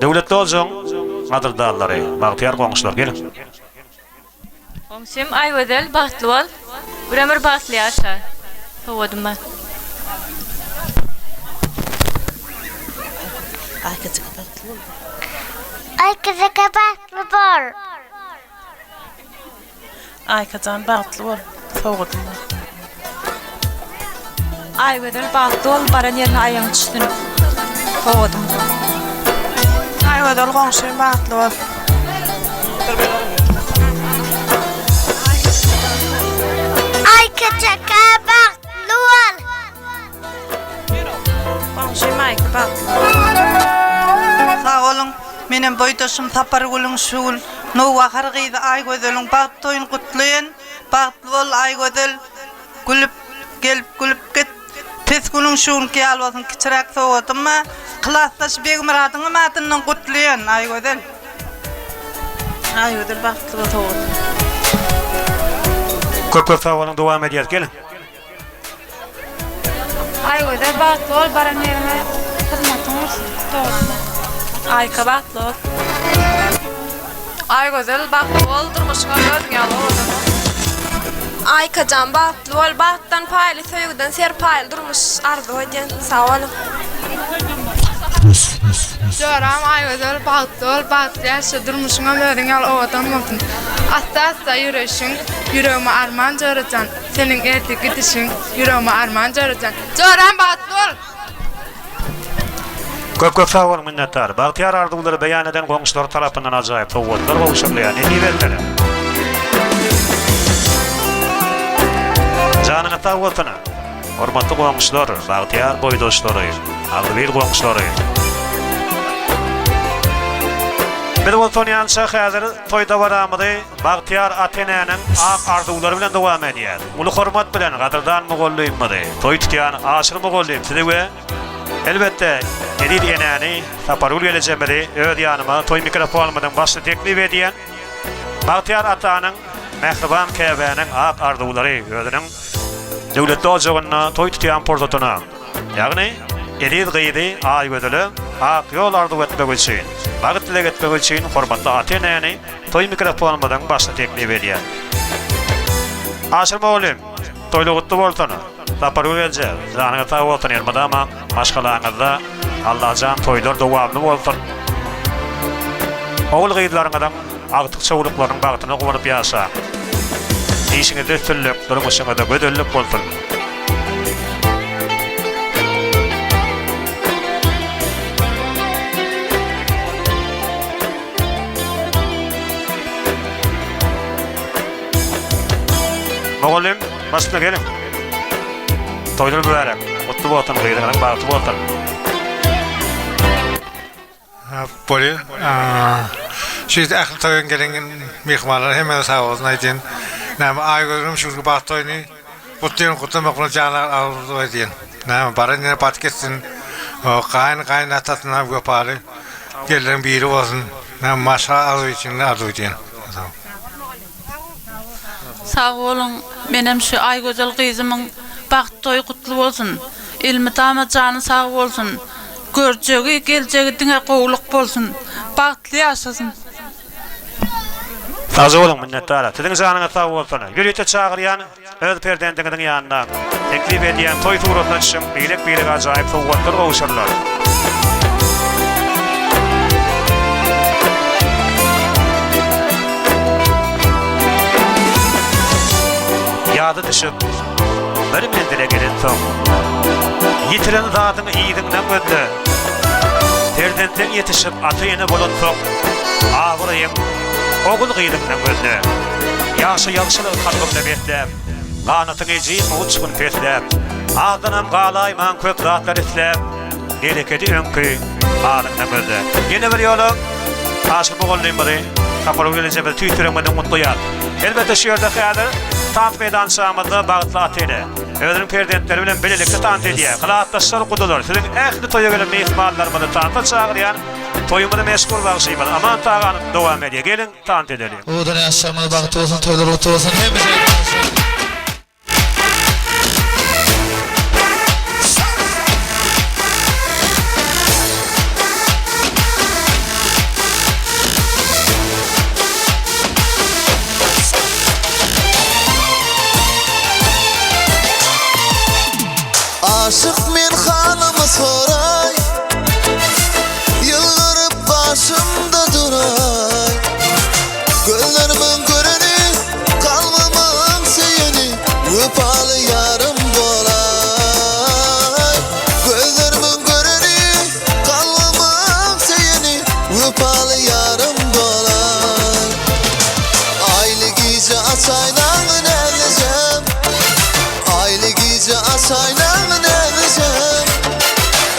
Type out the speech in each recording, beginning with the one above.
Döwletli ojagyň gadyrdanlary, bagtyýar goňşular, geliň! Goňşym Aýgözel bagtly bol, bir ömür bagtly ýaşa. Sowadym bar. Aýkajyka bagtly bol. Aýkajan bagtly bol sowgadym bar. Aýgözel bagtly bol baran ýerine aýagyň düşsün sowgadym bar. Aýgözel goňşym bagtly bol. Aýkajyka bagtly bol. Goňşym Aýka bagtly bol. Sag boluň. Menem boýdaşym Sapargülüň şu gün nowbahar gyzy Aýgözeliň bagt toýuny gutlaýan. Bagtly bol Aýgözel. Gülüp gelip gülüp git. Pes günüň şu günki ýaly bolsun kiçiräk sowgadym bar. Klasdaş Begmyradyňam adyndan gutlaýan Aýgözel. Aýgözel bagtly bol sowgadym. Köp köp sag boluň dowam edýäs geliň. Aýgözel bagtly bol baran ýeriňe hyzmatyň bolsun dogrusyny. Aýka bagtly bol. Aýgözel bagtly bol durmuşyňam özüň ýaly owadan bolsun. Aýkajan bagtly bol bagtdan paýly söýgüden serpaýly durmuş arzuw edýän sag boluň. Joram Aýgözel bagtly bol bagtly ýaşa durmuşyňam özüň ýaly owadan bolsun. Assa assa ýöreýşiň ýüregime arman jorajan. Seniň erte gidişiň ýüregime arman jorajan. Joram bagtly bol! Köp köp sag boluň minnetdar. Bagtyýar arzuwlary beýan eden goňşulary tarapyndan ajaýyp sowgatlar gowşurylýar. Nesip etsene. Janyňyz sag bolsun. Hormatly goňşular, bagtyýar boýdaşlary, agzybir goňşulary. Biz bolsa onýança häzir toý dabaramyzy Bagtyýar ata-enäniň ak arzuwlary bilen dowam edýär. Uly hormat bilen gadyrdan mugallymymyzy, toý tutýan Aşyr mugallym sizi we elbetde eziz enäni Sapargül gelejemizi öz ýanyma toý mikrofonymyzyň başyna teklip edýän. Bagtyýar atanyň, mähriban käbäniň ak arzuwlary özüniň döwletli ojagynda toý tutýan pursatyna, ýagny eziz gyzy Aýgözele ak ýol arzuw etmek üçin, bagt dileg etmek üçin hormatly ata-enäni Toý mikrofonymyzyň başyny teklip edýär. Aşyr mugallym, toýly gutly bolsun! Sapargül eje, janyňyz sag bolsun elmydama maşgalaňyzda Allajan toýlar dowamly bolsun! Ogul gyzlaryňyzyň agtyk çowluklarynyň bagtyna guwanyp ýaşaň! Işiňizde üstünlik, durmuşyňyzda gözellik bolsun! Mugallym, başyna geliň. Toýlar mübärek. Gutly bolsun, gyzyňyzyň bagty bolsun. Bolýar. Şu ýerde ähli toýa gelen myhmanlara hemmäne sag bolsun aýdýan. Näme Aýgözelem şu günki bagt toýuny gutlaýan, gutlamak bilen jana arzuw edýän. Näme baran ýerine bat gitsin. Gaýyn gaýynatasyna wepaly gelinleriň biri bolsun. Näme maşgala arzuw içinde arzuw edýän. Sag boluň menem şu Aýgözel gyzymyň bagt toýy gutly bolsun elmydama jany sag bolsun görjegi geljegi diňe gowulyk bolsun bagtly ýaşasyn. Sagja boluň minnetdar. Siziň janyňyz sag bolsun. Ýörite çagyrýan Öz perzendiňiziň ýanyna teklip edýän toý suratyna düşüň, birek-birege ajaýyp sowgatlar gowşurylar. Ýada düşüp, bir menzile gelensoň, ýitiren zadyňy yzyňdan gözle. Perzentleň ýetişip, ata-ene bolansoň, abraýyň ogul-gyzyňdan gözle. Ýaşa ýagşylygy kalbyňda besläp, Ganatyň ejizmi uçgun pesläp, Azdanam galaýmaň köp zatlar isläp, Berekedi öňki halyňda gözle. Ýene bir ýola Aşyr mugallymymyzy, Sapargül gelnejemizi tüýs ýüregimizden gutlaýas. Elbetde şu ýerde häzir. tans meýdançamyzda bagtly ata-ene özüniň perzentleri bilen bilelikde tans edýär. Klasdaşlar, gudalar, siziň ähli toýa gelen myhmanlarymyzy tansa çagyrýan toýumyzy meşhur bagşymyz Aman Taganow dowam edýär. Geliň, tans edeliň. Owadan ýaşlarymyz bagtly bolsun toýlar gutly bolsun hemişe. Aşyk men halymy soraý Ýylgyryp gaşymda duraý Gözlerimiň göreni Kalbymyň söýeni Wepaly ýarym bolaý Gözlerimiň göreni Kalbymyň söýeni Wepaly ýarym bolaý Aýly gije açaýlaň näzlijem Aýly gije açaýlaň näzlijem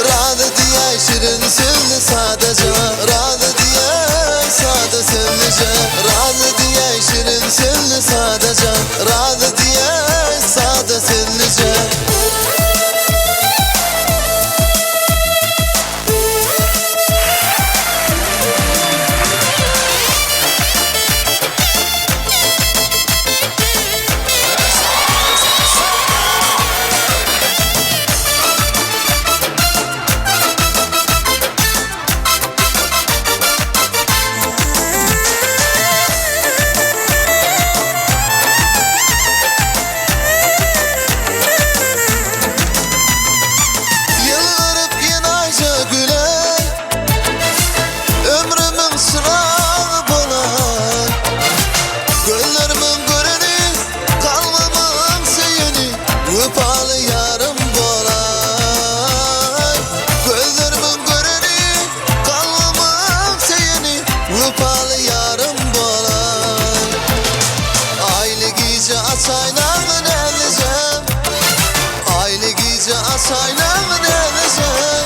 Razy diýäý şirin sözli sadaja Razy diýäý sada sözlije Razy diýäý şirin sözli sadaja Razy diýäý sada sözlije. Ýylgyryp ýene Aýja güler, Ömrümiň çyragy bolar. Gözlerimiň göreni, kalbymyň söýeni, Wepaly ýarym bolar. Gözlerimiň göreni, kalbymyň söýeni, Wepaly ýarym bolar. Aýly gije açaýlaň näzlijem, Aýly gije açaýlaň näzlijem.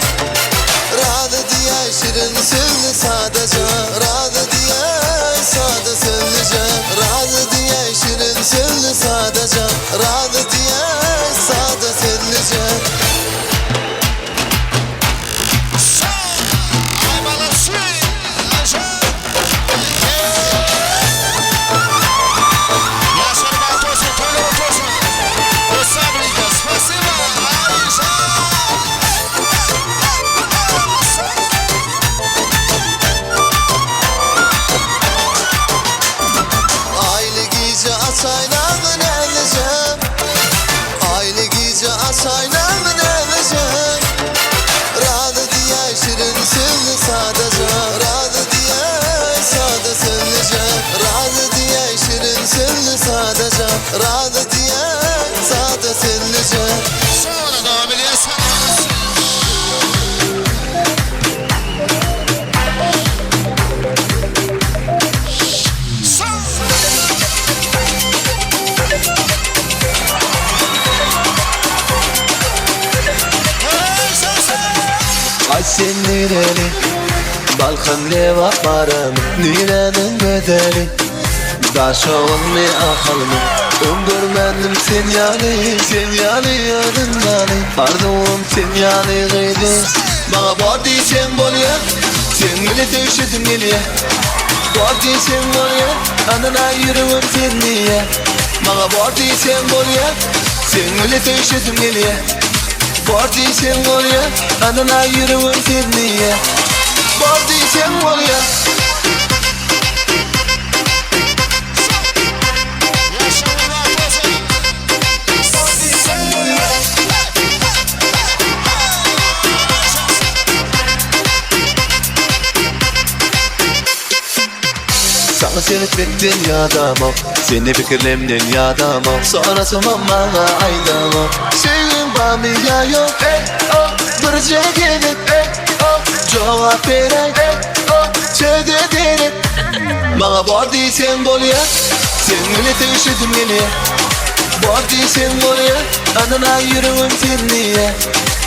Razy diýäý şirin sözli sadaja, Razy diýäý sada sözlije, Razy diýäý şirin sözli sadaja, Razy diýäý sada sözlije. Aýly gije açaýlaň näzlijem, Aýly gije açaýlaň näzlijem. Razy diýäý şirin sözli sadaja, Razy diýäý sada sözlije, Razy diýäý şirin sözli sadaja, Razy diýäý sada sözlije. Aý sen nireli? Balkan Lebap baramy? Niräniň gözeli? Daşoguzmy Ahalmy? Öň görmändim sen ýaly, sen ýaly özüň ýaly Arzuwym sen ýaly gyzy Maňa bor diýseň bolýa Seň bile söýşesim gelýä Bor diýseň bolýa Anana ýüregim sen diýýä Maňa bor diýseň bolýa Seň bile söýşesim gelýä Bor diýseň bolýa Anana ýüregim sen diýýä Bor diýseň bolýa. Saňa seretmekden ýadamok Seni pikirlemden ýadamok Sorasymam maňa aýdamok Söýgiň barmy ýa ýok eý o Birje gezek eý o Jogap beräý eý o Söze derek Maňa bor diýseň bolýa Seň bile söýşesim gelýä Bor diýseň bolýa Anana ýüregim sen diýýä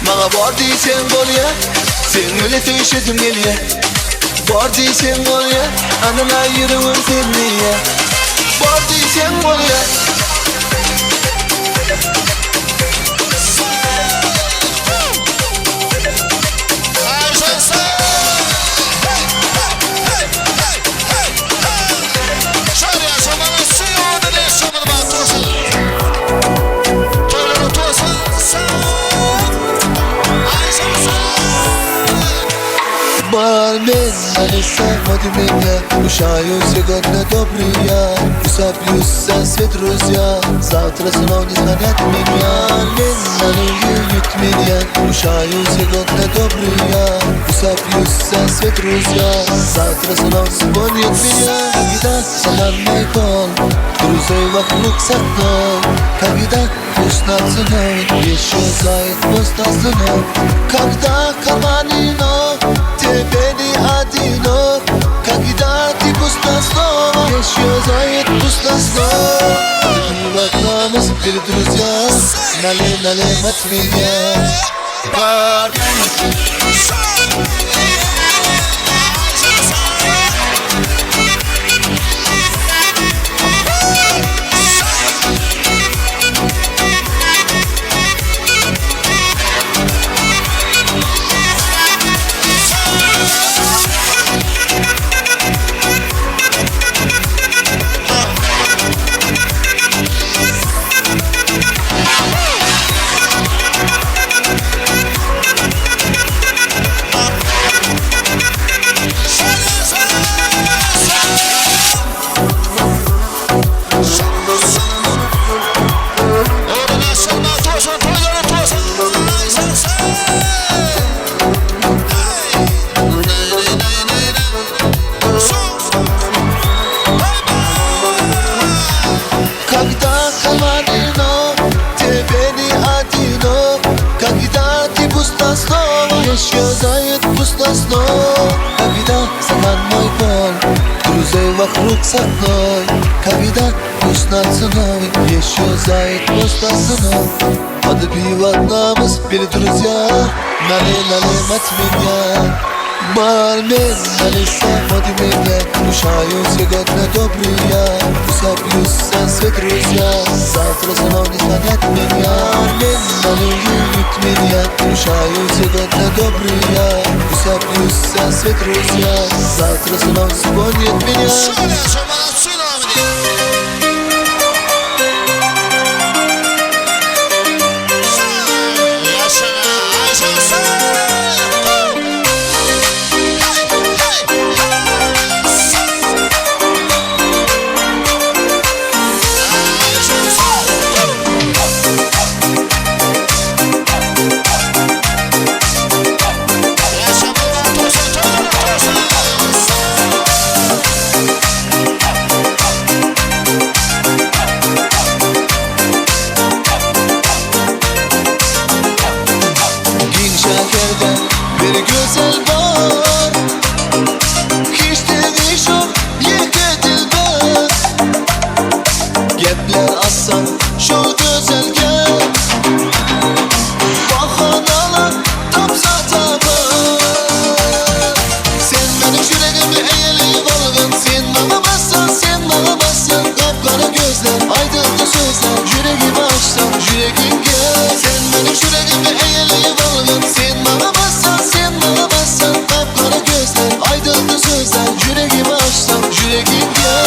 Maňa bor diýseň bolýa Seň bile söýşesim gelýä Bor diýseň bolýa Anana ýüregim sen diýýä Bor diýseň bolýa. Бармен, налисам от меня Кушаю сегодня добрый я Усопьюся все друзья Завтра снова не звонят меня Лена, любит меня Кушаю сегодня добрый я Усопьюся все друзья Завтра снова звонят меня Когда саман мой пол Друзей вокруг со мной Когда вкусно ценой Еще заяц просто сынок Когда карманино Тебе не одинок Когда ты пусто снова Исчезает пусто снова Ты теперь друзья Налей, налей от меня Когда холодно, тебе не одинок Когда ты пусто снова, исчезает пусто снова Когда стакан мой пол, друзей вокруг со мной Когда вкусно ценой, исчезает пусто снова Подпивать намыс перед друзья, налей, налей, мать меня Бармен, налисам от меня Кушаю сегодня добрый я Усопьюся все друзья Завтра снова не звонят меня Бармен, налюбит меня Кушаю сегодня добрый я Усопьюся все друзья Завтра снова звонят меня Giň şäherde bir gözel bar Hiç deňi şok ýeke dilber Gepler atsaň şol gözelge Bahanalar tapsa tapar Sen meniň ýüregimi eýelip algyn Sen maňa bassaň, sen maňa bassaň Gap-gara gözler, aýdyldy sözler Ýüregimi açsaň, ýüregiňge Sen meniň ýüregimi eýelip algyn Sen maňa bassaň, sen maňa bassaň Gap-gara gözler, aýdyldy sözler Ýüregimi açsaň, ýüregiňge.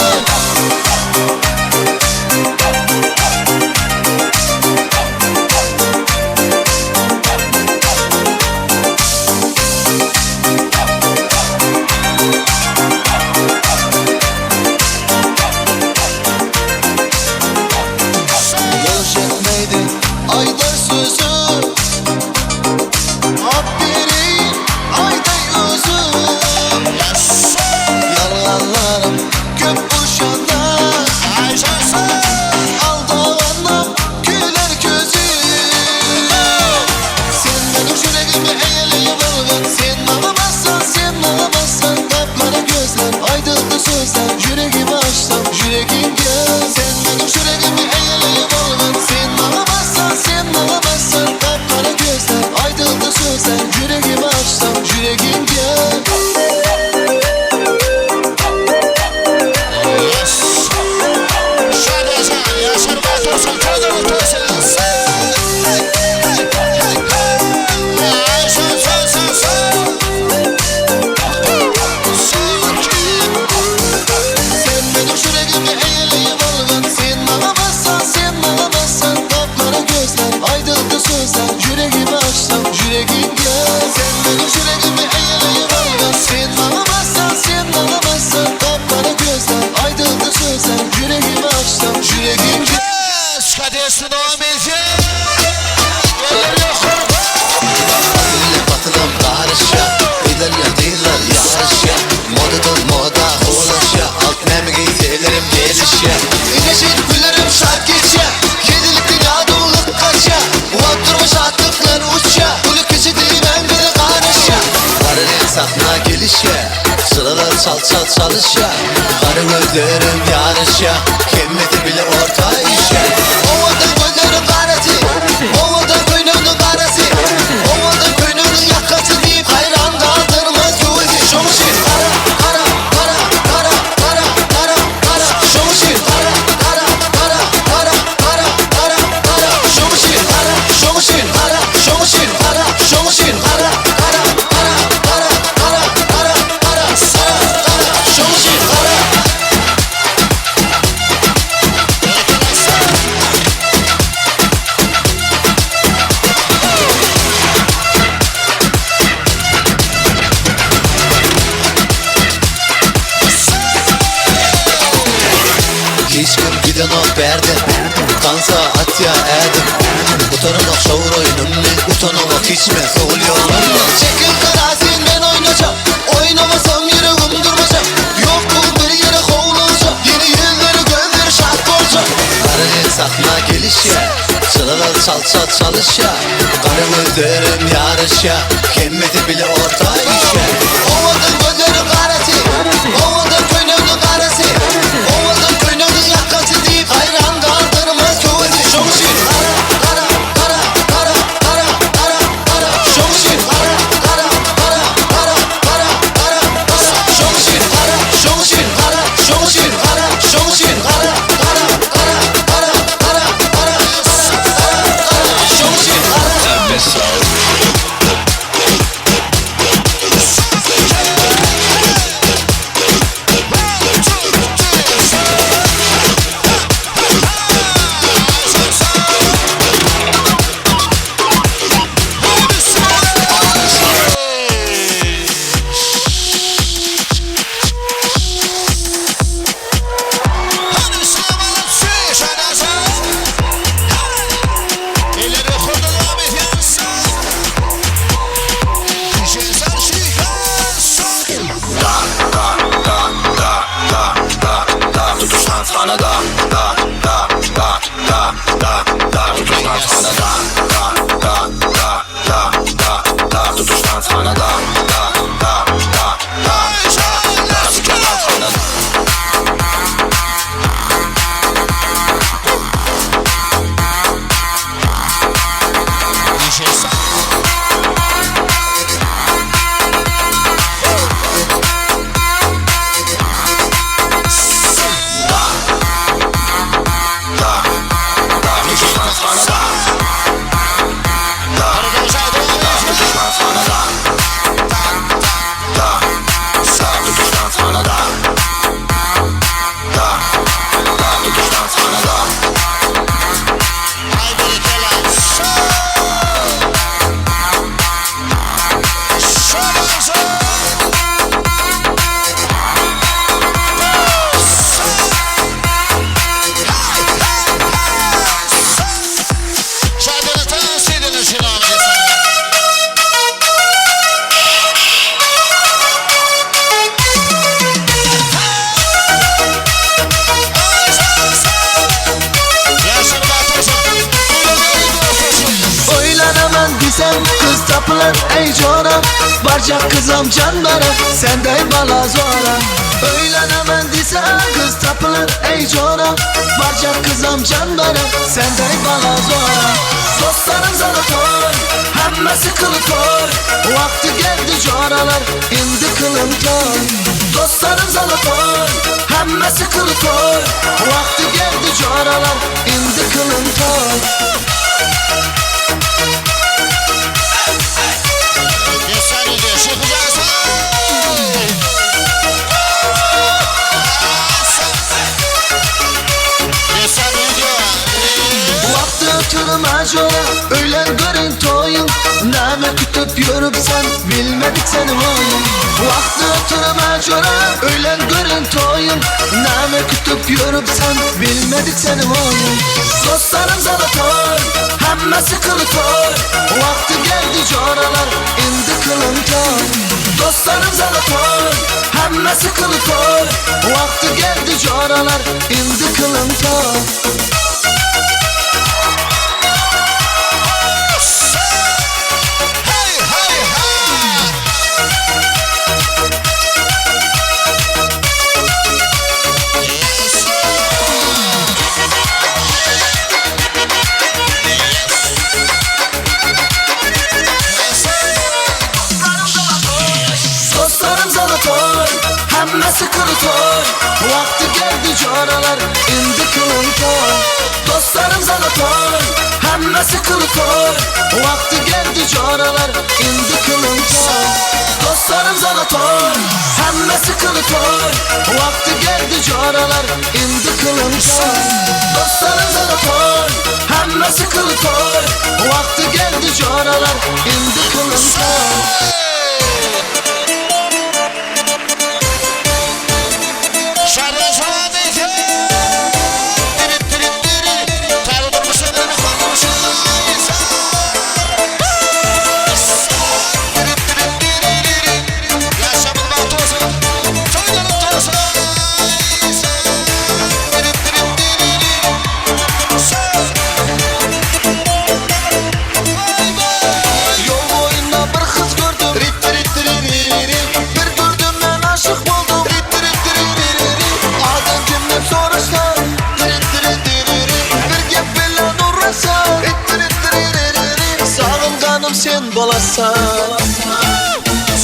Batyl batylym garyşýa Gyzlar ýa gyzlar ýaryşýa Modadan moda howalaşýa Alt näme geýselerim gelişýä Ine şeýdip günlerim şat geçýä Hezillikden ýadawlyk gaçýa Wagt durma şatlyklar uçýa Uly kiçi diýmän biri garaşýa Gara reňk sahna gelişýä Çyralar çalt çalt çalyşýa Gara gözlerim ýaryşýa Hemmesi bile orta işýä Owadan gözleriň garasy Owadan köýneginiň garasy Owadan köýneginiň ýakasy diýip haýran galdyrmaz gözi Şoň üçin gara gara gara gara gara gara gara Şoň üçin gara gara gara gara gara gara gara Şoň üçin gara şoň üçin gara şoň üçin gara şoň üçin gara gara gara gara gara gara gara gara gara Şoň üçin gara. Hiç kim gidenok bärde Tansa atýa ädim Gutaranok şowur oýnummy Utanamok hiç men sowul ýolummy Çekil gara sen men oýnajak Oýnamasam ýüregim durmajak Ýok bu bir ýere howlugjak Ýene ýüzleri gözleri şat boljak Gara reňk sahna gelişýä Çyralar çalt çalt çalyşýa Gara gözlerim ýaryşýa Hemmesi bile orta işýä Owadan gözleriň garasy Owadan köýneginiň garasy Owadan köýneginiň ýakasy diýip haýran galdyrmaz gözi Şoň üçin gara gara gara gara gara gara gara Şoň üçin gara gara gara gara gara gara gara Şoň üçin gara şoň üçin gara şoň üçin gara şoň üçin gara gara gara gara gara gara gara gara Şoň üçin gara. Oýlanaman diýsem gyz tapylar eý jora Barjak gyzam jan bara sendey bala zora Öýlenemen diýsem gyz tapylar eý jora Barjak gyzam jan bara sendey bala zora Dostlarym zalatoy hemmesi kylytoý Wagty geldi joralar indi kylyň toý Dostlarym zalatoý hemmesi kylytoý Wagty geldi joralar indi kylyň toý. Wagty ötürme jora öýlen görün toýuň Näme kütüp ýörüp sen bilmedik seni oýuň Wagty ötürme jora öýlen görün toýuň Näme kütüp ýörüp sen bilmedik seni oýuň. Dostlarym zalatoy, hammasi krutoy. Vaqti geldi joralar, endi qilin toy. Dostlarım zalatoy, hammasi krutoy. Vaqti geldi joralar, endi qilin toy. Dostlarım zalatoy, hammasi krutoy. Vaqti geldi joralar, endi qilin toy. Dostlarım zalatoy, hammasi krutoy. Vaqti geldi joralar, endi qilin toy. Dostlarım zalatoy, hammasi krutoy. Vaqti geldi joralar, endi qilin toy. Dostlarım zalatoy, hammasi krutoy. Vaqti geldi joralar, endi qilin toy. Yol boyunda bir kız gördüm. Bir gördüm ben aşık oldum. Adın kim dep soruşsam. Bir gep bilen uğraşsam. Sağınganım sen bolasan.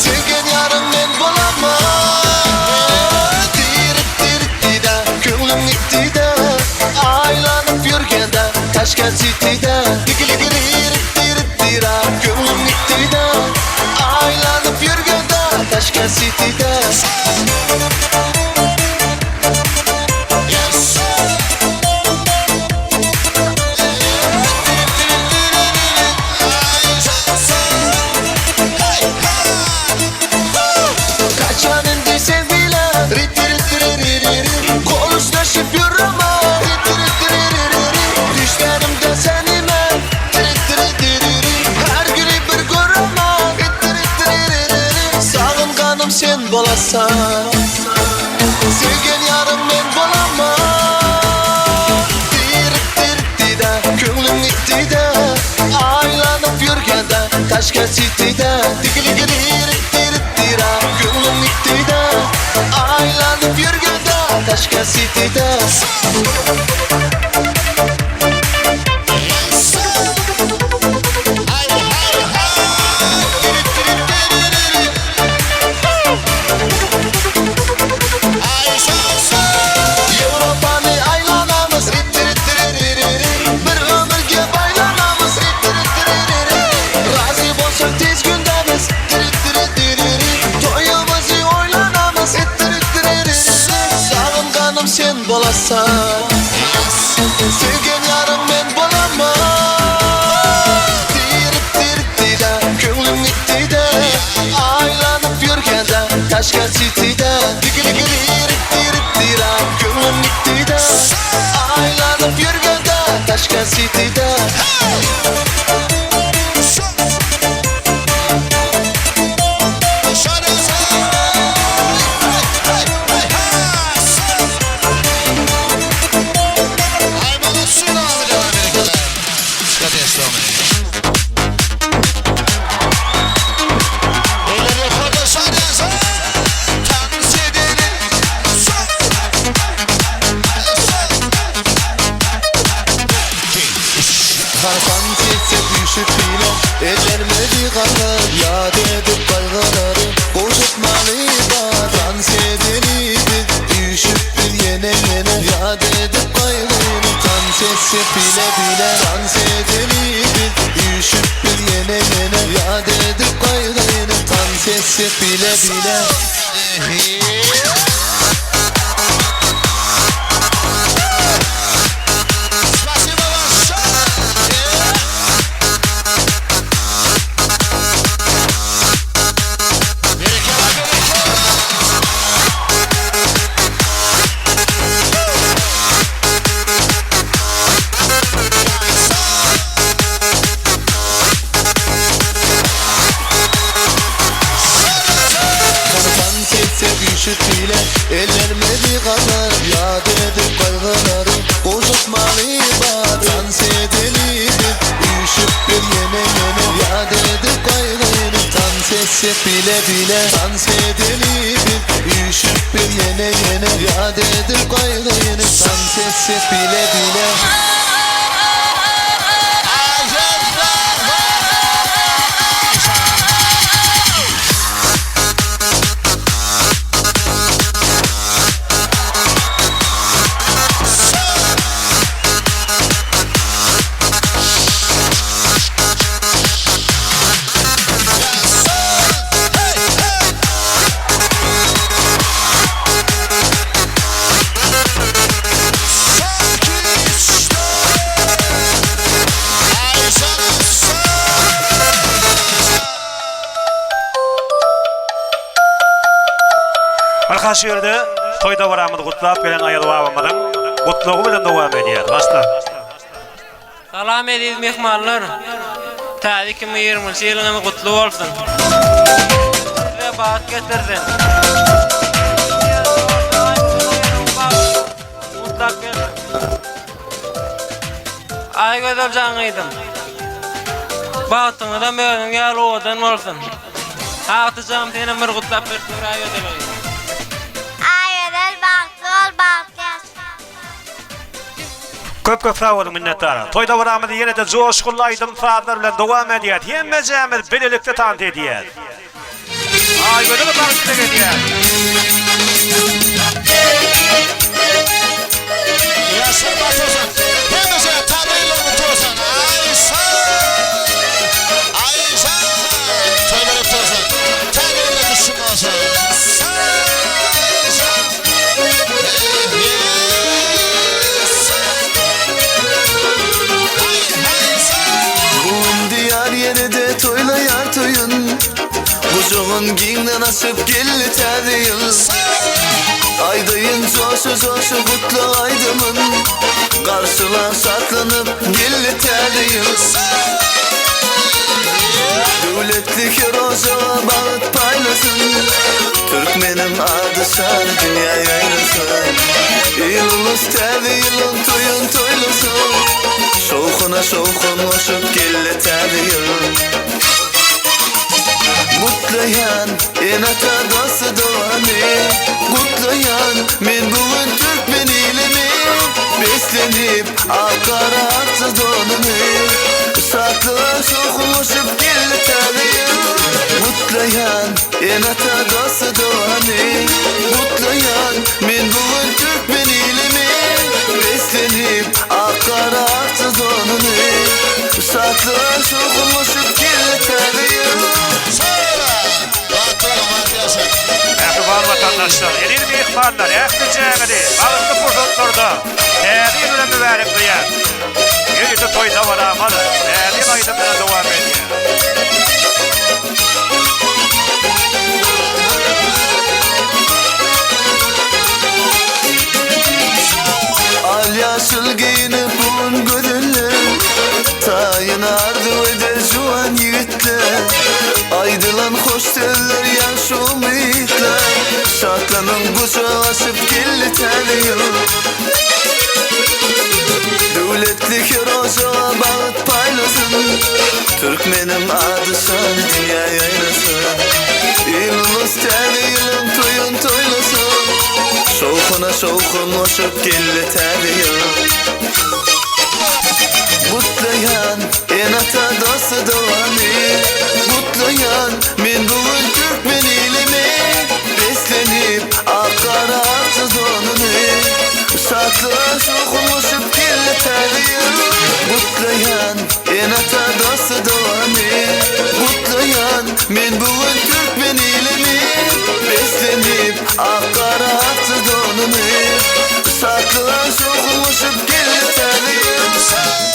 Sevgen yarın men bolaman. Dirit dirit de, köňlüm gitdi de, Aylanıp yürgende Taşkent City'de. Dirit dirit dira, köňlüm gitdi de, Aylanıp yürgende Taşkent City'de. Kaçan indi sevgiler Konuşlaşıp yürüme Düşlerimde seni ben Her günü bir göreme Sağınganım sen bolasan Sevgen yarım men bolamam. Dirit dirit de, köňlüm gitti de, Aylanıp yürgende Taşkent City'de. Dirit dirit dira, köňlüm gitti de, Aylanıp yürgende Taşkent City'de. Evropa'nı aylanamız. Bir ömürge baylanamız. Razı bolsak tez gündemiz. Toyumuzu oylanamız. Sağınganım sen bolasan. Sevgen yarım men bolamam. Dirit dirit de, köňlüm gitti de, Aylanıp yürgende Taşkent City'de. Dirit dirit dira, köňlüm gitti de, Aylanıp yürgende Taşkent City'de. Dans etsek üşüp bile Ellerime kalır Yad edip kaygıları Koşutmalı bar Dans edeli biz Üşüp bir yene yene Yad edip kaygını Dans etsek bile bile Dans edeli biz Üşüp bir yene yene Yad edip kaygını Dans etsek bile bile. Talyba tans edeli biz Üýşüp bir ýene ýene Ýat edip gaýgyny Tans etsek bile bile Tans edeli biz Üýşüp bir ýene ýene Ýat edip gaýgyny Tans etsek bile bile. Barha şu ýerde toý dabaramyzy gutlap gelen Aýaz babamyzyň gutlagy bilen dowam edýär. Başla. Salam eziz myhmanlar! Täze 2020-nji ýylyňyz gutly bolsun! Size bagt getirsin! Gutlap geldim. Aýgözel jan gyzym. Bagtyňyzam özüň ýaly owadan bolsun. Agtyjagym senem bir gutlap berip dur Aýgözel gyzym. Aýgözel bagtly bol bagtly ýaşa. Köp köp sag boluň minnetdar. Toý dabaramyzy ýene-de joşgunly aýdym sazlar bilen dowam edýäs. Hemmejämiz bilelikde tans edýäs. Aýgözele bagt dileg edýäs. Ýaşlar bagt bolsun. Hemmeje täze ýylyň gutly bolsun. Aýşa! Aýşa! Toýlar gutly bolsun. Täze ýylda düşüm bolsun. Aýşa! Bu gün diýar ýene-de toýlaýar toýun. Gujagyn giňden açyp geldi täze ýyl. Aýdaýyn joşa-joşa gutlag aýdymyn. Garşyla şatlanyp geldi täze ýyl. Döwletli her ojaga bagt paýlasyn. Türkmeniň ady şany dünýä ýaýrasyn. Il-ulus täze ýylyň toýun toýlasyn. Şowhuna şowhun goşup geldi täze ýyl. Gutlaýan ene-ata dosty-dogany Gutlaýan men bu gün türkmen ilimi Beslenip ak-gara akja donuny Şatlyga şowhun goşup geldi täze ýyl Gutlaýan ene-ata dosty-dogany Gutlaýan men bu gün türkmen ilimi Beslenip ak-gara akja donuny Şatlyga şowhun goşup geldi täze ýyl. Mähriban watandaşlar, eziz myhmanlar, ählijäňizi bagtly pursatlarda Täze ýyl bilen mübärekleýän. Ýörite toý dabaramyz Täze ýyl aýdymy bilen dowam edýär. Al-ýaşyl geýnip bu gün gözeller, Taýyn arzuw eder juwan ýigitler. Aýdylan hoş sözler ýagşy umytlar, Şatlanyň gujak açyp geldi täze ýyl. Döwletli her ojaga bagt paýlasyn, Türkmeniň ady şany dünýä ýaýrasyn. Il-ulus täze ýylyň toýun toýlasyn, Şowhuna şowhun goşup geldi täze ýyl. Gutlaýan ene-ata dosty-dogany, Gutlaýan men bu gün türkmen ilimi, Beslenip ak-gara akja donuny, Şatlyga şowhun goşup geldi täze ýyl. Gutlaýan ene-ata dosty-dogany, Gutlaýan men bu gün türkmen ilimi, Beslenip ak-gara akja donuny, Şatlyga şowhun goşup geldi täze ýyl. Saňa.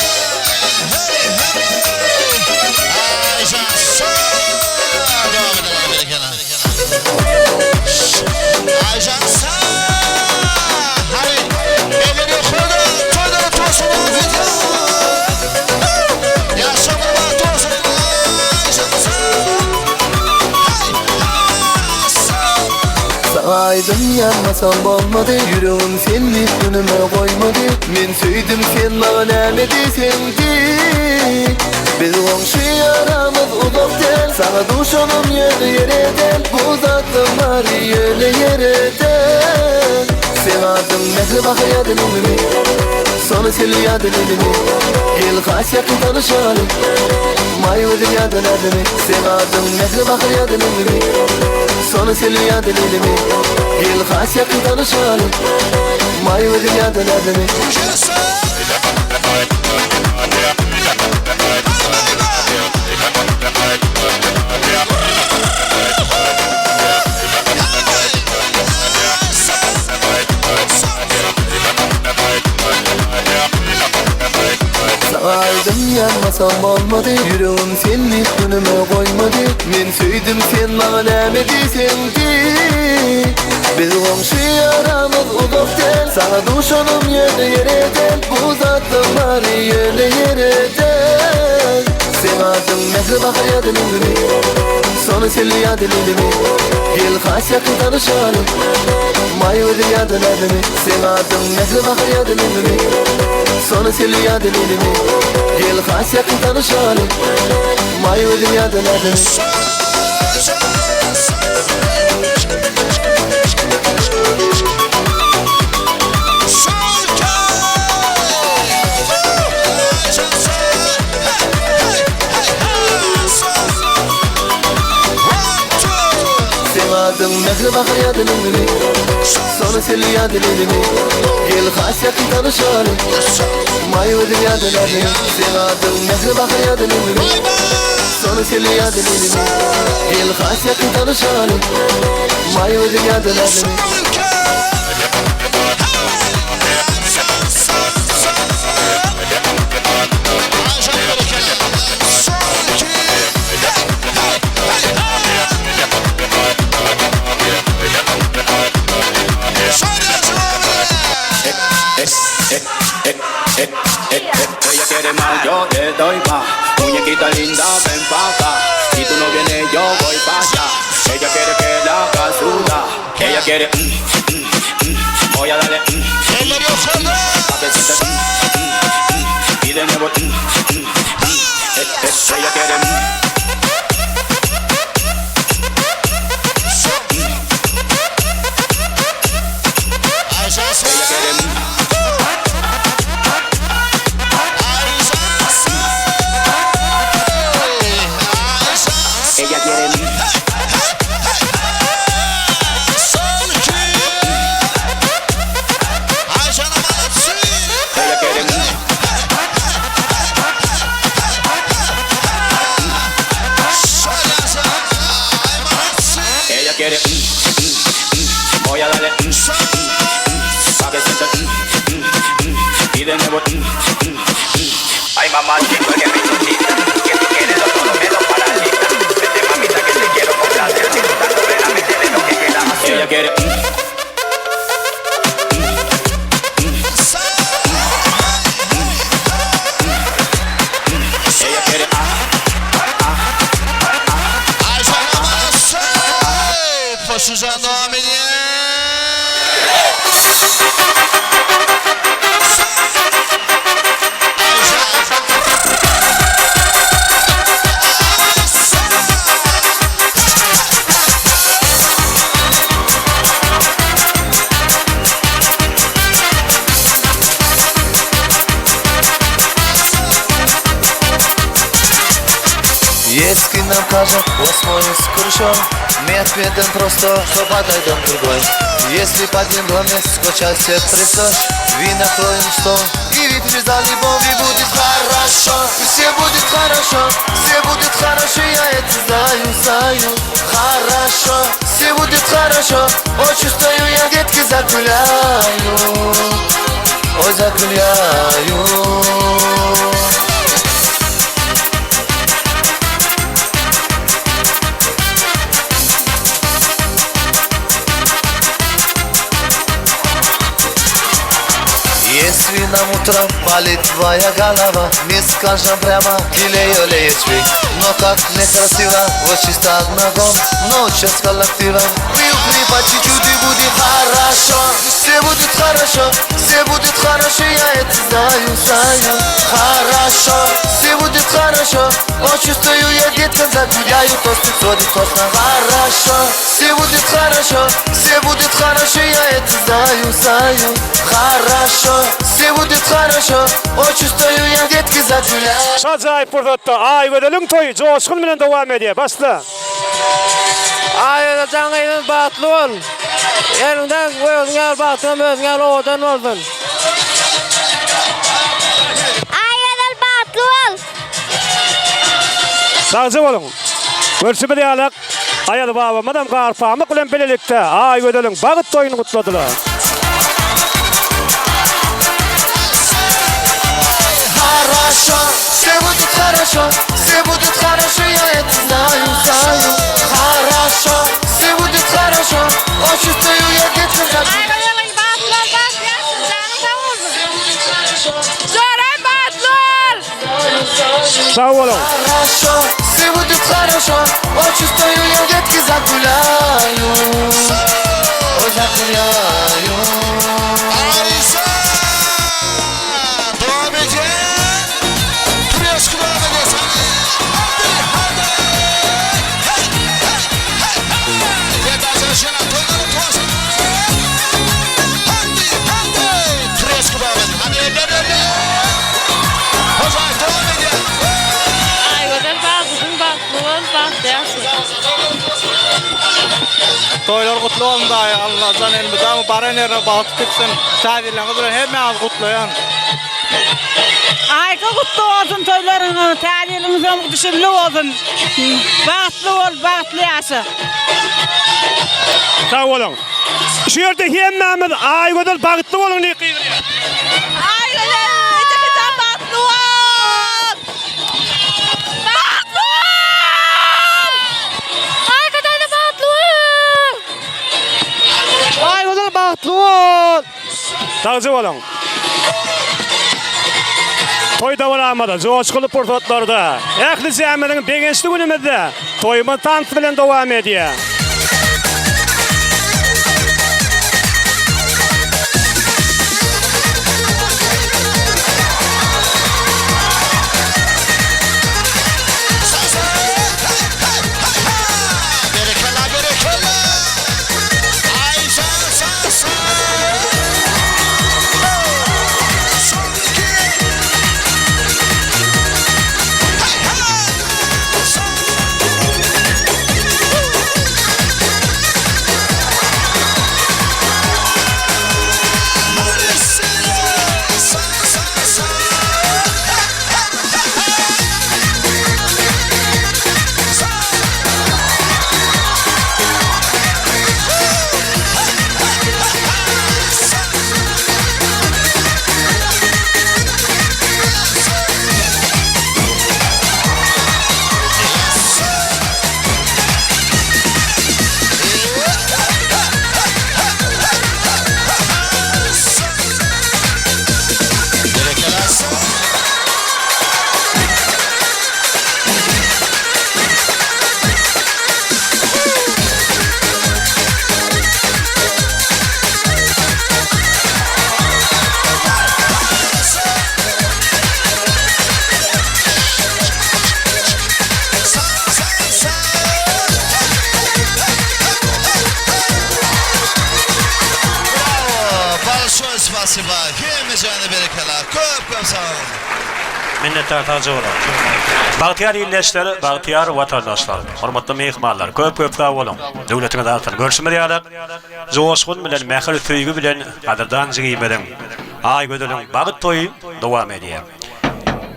aýdym ýazmasam bolmady Ýüregim sen diýip günüme goýmady Men söýdüm sen maňa näme diýseň diý Biz goňşy aramyz uzak däl Saňa duşanym ýöne ýere däl Bu zatlaň bary ýöne ýere däl Seň adyň Mähri Bahar ýa-da Meňlimi Sona Selbi ýa-da Lelimi Gel has ýakyn tanyşaly Maý gözel ýa-da Näzlimi Seň adyň Mähri Bahar ýa-da Meňlimi Sona Selbi ýa-da Lelimi Gel has ýakyn tanyşaly Maý gözel ýa-da Näzlimi. Saňa aýdym ýazmasam bolmady Ýüregim sen diýip günüme goýmady Men söýdüm sen maňa näme diýseň diý Biz goňşy aramyz uzak däl Saňa duşanym ýöne ýere däl Bu zatlaň bary ýöne ýere däl Seň adyň Mähri Bahar ýa-da Meňlimi Sona Selbi ýa-da Lelimi Gel has ýakyn tanyşaly Maý gözel ýa-da Näzlimi Seň adyň Mähri Bahar ýa-da Meňlimi Sona Selbi ýa-da Lelimi Gel has ýakyn tanyşaly Maý gözel ýa-da Näzlimi. Seň adyň Mähri Bahar ýa-da Meňlimi Sona Selbi ýa-da Lelimi Gel has ýakyn tanyşaly Maý gözel ýa-da Näzlimi Seň adyň Mähri Bahar ýa-da Meňlimi Sona Selbi ýa-da Lelimi Gel has ýakyn tanyşaly Maý gözel ýa-da Näzlimi. Ella quiere más, yo le doy más. Muñequita linda, ven pa' acá. Si tú no vienes, yo voy pa' allá. Ella quiere que la haga sudar. Ella quiere, mm, mm, mm. Voy a darle, mm, mm, mm. Pa' que sienta, mm, mm, mm. Y de nuevo, mm, mm, mm. Eh, eh, ella quiere, mm. Ella quiere, mm. Ella quiere, mm. Ella quiere, mm. Ella quiere, mm, mm, mm. Voy a darle, mm, mm, mm. Pa' que sienta, mm, mm, mm. Y de nuevo, mm, mm, mm. Ay, mamacita, que me chocita, que tú quieres lo todo me lo paralita. Vete, mamita, que te quiero complacer. Disfrutando plenamente de lo que quieras hacer. Ella quiere, mm. Ella quiere, ah, Posuja nome Если нам кажет, восьмой скрушен Мед беден просто, что подойдем другой Если под ним доме скучать присос Ви накроем стол и выпьешь за любовь и будет хорошо Все будет хорошо, все будет хорошо, я это знаю, знаю Хорошо, все будет хорошо, о, чувствую я, детки, закуляю Ой, закуляю Если нам утром болит твоя голова Не скажем прямо, лечби Но как некрасиво, вот чисто одного Но часть коллектива Выпри по чуть-чуть и будет хорошо Все будет хорошо, все будет хорошо Я это знаю, знаю Хорошо, все будет хорошо Но чувствую я, детка, загуляю Тост, тост, тост, хорошо Все будет хорошо, все будет хорошо Я это знаю, знаю Хорошо, все будет хорошо О, чувствую я, детки, загуляю Şu ajaýyp pursatda Aýgözeliň toýy joşgun bilen dowam edýär. Başla. Aýgözel jan gyzym bagtly bol. Eliňden özüň ýaly bagtyňam özüň ýaly owadan bolsun. Aýgözel bagtly bol. Sagja boluň. Görşümiz ýaly, Aýaz babamyzam Garpamyk bilen bilelikde Aýgözeliň bagt toýuny gutladylar. Хорошо, все будет хорошо, все будет хорошо, я это знаю, знаю. Хорошо, все будет хорошо, о, чувствую я детка загуляю. Aýgözel bagtly bol, bagtly ýaşa, janyň sag bolsun. Joram bagtly bol! Sag boluň. Хорошо, все будет хорошо, о, чувствую я, детки, загуляю. О, загуляю. Ayşe! Devam edin. Turýaş devam edin. Hadi, hadi. Hey, hey, hey, hey. Yeter şena toýlary toýsun. Hadi, hadi. Turýaş devam edin. Hadi eller eller. Hocam devam edin. Aýgözel bagtlysyň, bagtly bol, bagtly ýaşa. Toýlar gutly bolsun daýy. Allajan elmydama baran ýerine bagt tutsun. Täzirleriňiz bilen hemmäňizi gutlaýan. Aýka gutly bolsun toýlaryňyz, täze ýylyňyz düşümli bolsun. Bagtly bol, bagtly ýaşa. Sag boluň. Şu ýerde hemmämiz Aýgözel bagtly boluň diýip gygyrýar. Aýgözel, ejekejan bagtly bol! Bagtly bol! Aýka daýza bagtly bol! Aýgözel bagtly bol! Sagja boluň. Toý dabaramyzda, joşguly pursatlarda, ähli jäminiň begençli günümizde toýumyz tans bilen dowam edýär. Berekella, berekella. Ayşe, sa, sa. Son iki. Hey, hey. Son. Sa, sa, sa. Hey, hey, hey, hey. Sa. Berekella. Sa, sa, sa. Bravo! Большое спасибо. Hemmejäne berekella. Köp köp sag boluň. Minnetdar sagja boluň. Bagtyýar ildeşler, bagtyýar watandaşlar, hormatly myhmanlar, köp köp sag boluň. Döwletiňiz artsyn. Görşümiz ýaly, joşgun bilen, mähir, söýgi bilen gadyrdan jigimiziň, Aýgözeliň bagt toýy dowam edýär.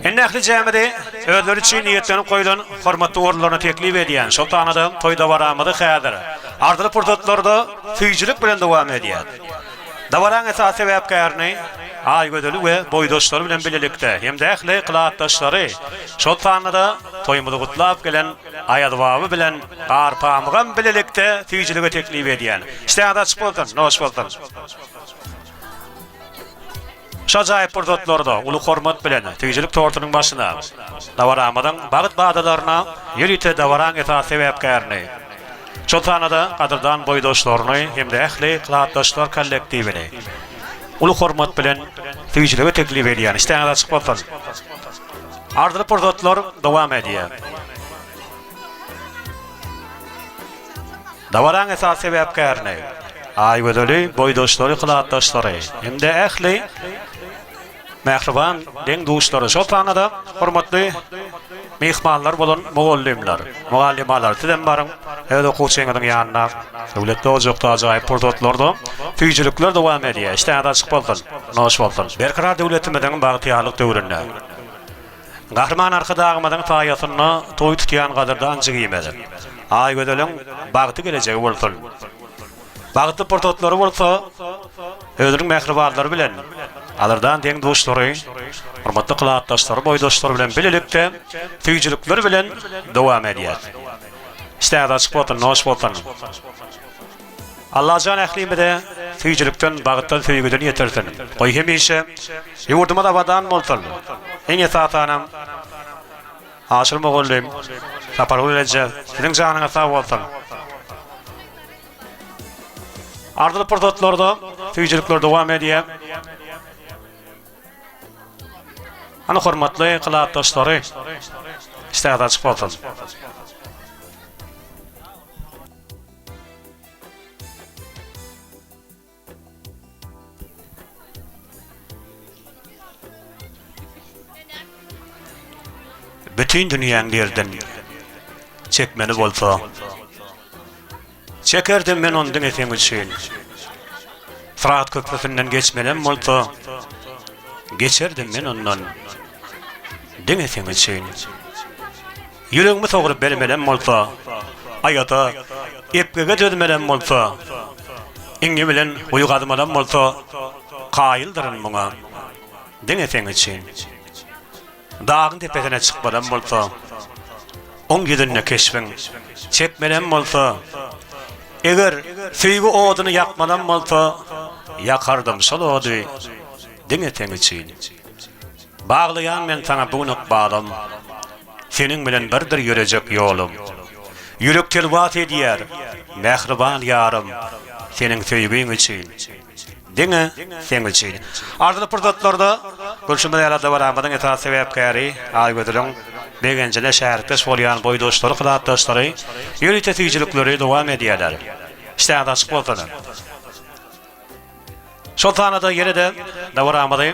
Indi ähli jämizi özleri üçin niýetlenip goýlan hormatly orunlaryna teklip edýän şol sanda toý dabaramyzy häzir arzyly pursatlarda süýjülik bilen dowam edýär. Dabaraň esasy sebäpkärini Aýgözeli we boýdaşlary bilen bilelikde hem-de ähli klasdaşlary, şol sanda-da toýumyzy gutlap gelen Aýazbaba bilen Garpamygam bilelikde süýjülige teklip edýän. Işdäňiz açyk bolsun, noş bolsun! Şu ajaýyp pursatlarda uly hormat bilen süýjülik tortunyň başyna, dabaramyzyň bagt badalaryna ýörite dabaraň esasy sebäpkärini, şol sanda gadyrdan boýdaşlaryny hem-de ähli klasdaşlar kollektiwini uly hormat bilen süýjülige teklip edýän. Işdäňiz açyk bolsun! Arzyly pursatlar dowam edýär. Dabaraň esasy sebäpkärini, Aýgözeli, boýdaşlary, klasdaşlary hem-de ähli mähriban deň-duşlary, şol sanda-da hormatly myhmanlar bolan mugallymlar, mugallymalar, sizem baryň, öz okuwçyňyzyň ýanyna. Döwletli ojakda ajaýyp pursatlarda süýjülikler dowam edýär. Işdäňiz açyk bolsun, noş bolsun! Berkarar döwletimiziň bagtyýarlyk döwründe Gahryman Arkadagymyzyň saýasynda toý tutýan gadyrdan jigimiz Aýgözeliň bagty gelejegi bolsun! Bagtly pursatlary bolsa özüniň mähribanlary bilen, gadyrdan deň-duşlary, hormatly klasdaşlary, boýdaşlary bilen bilelikde süýjülikler bilen dowam edýär. Işdäňiz açyk bolsun, noş bolsun! Allajan ählimize süýjülikden, bagtdan, söýgüden ýetirsin. Goý hemişe ýurdumyz abadan bolsun. Iň esasanam Aşyr mugallym, Sapargül eje siziň janyňyz sag bolsun. Arzyly pursatlarda süýjülikler dowam edýär. Hany hormatly klasdaşlary, işdäňiz açyk bolsun. Bütin dünýäň derdin çekmeli bolsa, Çekerdim men ony diňe seň üçin. Syrat köprüsinden geçmelem bolsa, Geçerdim men ondan diňe seň üçin. Ýüregimi sogrup bermelem bolsa, Aýaza, epgege dözmelem bolsa, Iňňe bilen guýy gazmalam bolsa, Kaýyldyryn muňa, diňe seň üçin. Dagyň depesine çykmalam bolsa, Oň ýüzünde keşbiň çekmelem bolsa, Eger söýgi oduny ýakmalam bolsa, Ýakardym şol ody diňe seň üçin. Baglaýan men saňa bu gün ykbalym, Seniň bilen birdir ýörejek ýolum. Ýürek telwas edýär, mähriban ýarym, Seniň söýgiň üçin, diňe seň üçin. Arzyly pursatlarda görşümiz ýaly dabaramyzyň esasy sebäpkäri Aýgözeliň begenjine şärikdeş bolýan boýdaşlary, klasdaşlary ýörite süýjülikleri dowam edýärler. Işdäňiz açyk bolsun! Şol sanda ýene-de dabaramyzy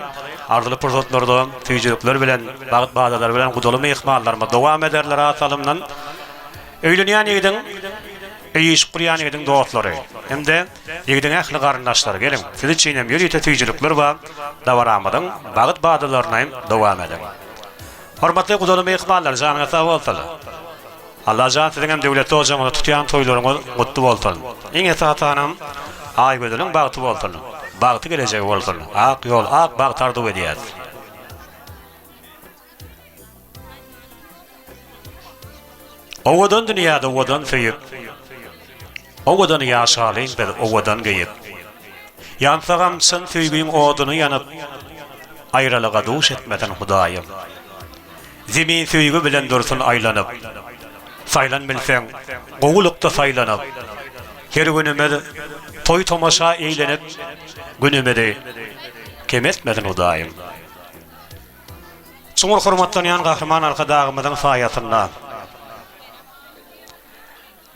arzyly pursatlarda süýjülikler bilen, bagt badalary bilen gudaly myhmanlarymyz dowam ederler az salymdan. Öýlenýän ýigidiň, öý işik gurýan ýigidiň dostlary hem-de ýigidiň ähli garyndaşlary geliň, siz üçin hem ýörite süýjülikler bar, dabaramyzyň bagt badalaryny dowam ediň. Hormatly gudaly myhmanlar janyňyz sag bolsun! Allajan siziňem döwletli ojagyňyzda tutýan toýlaryňyz gutly bolsun. Iň esasanam Aýgözeliň bagty bolsun. Bagty gelejegi bolsun. Ak ýol ak bagt arzuw edýäs. Owadan dünýäde owadan söýüp, Owadan ýaşalyň biz owadan geýip. Ýansagam çyn söýgiň oduny ýanyp, Aýralyga duş etmesin Hudaýym. Zemin söýgi bilen dursun aýlanyp. Saýlan bilseň, gowulykda saýlanyp. Her günümiz toý-tomaşa eýlenip, Günümizi kemeltmesin Hudaýym. Çuňňur hormatlanýan Gahryman Arkadagymyzyň saýasynda.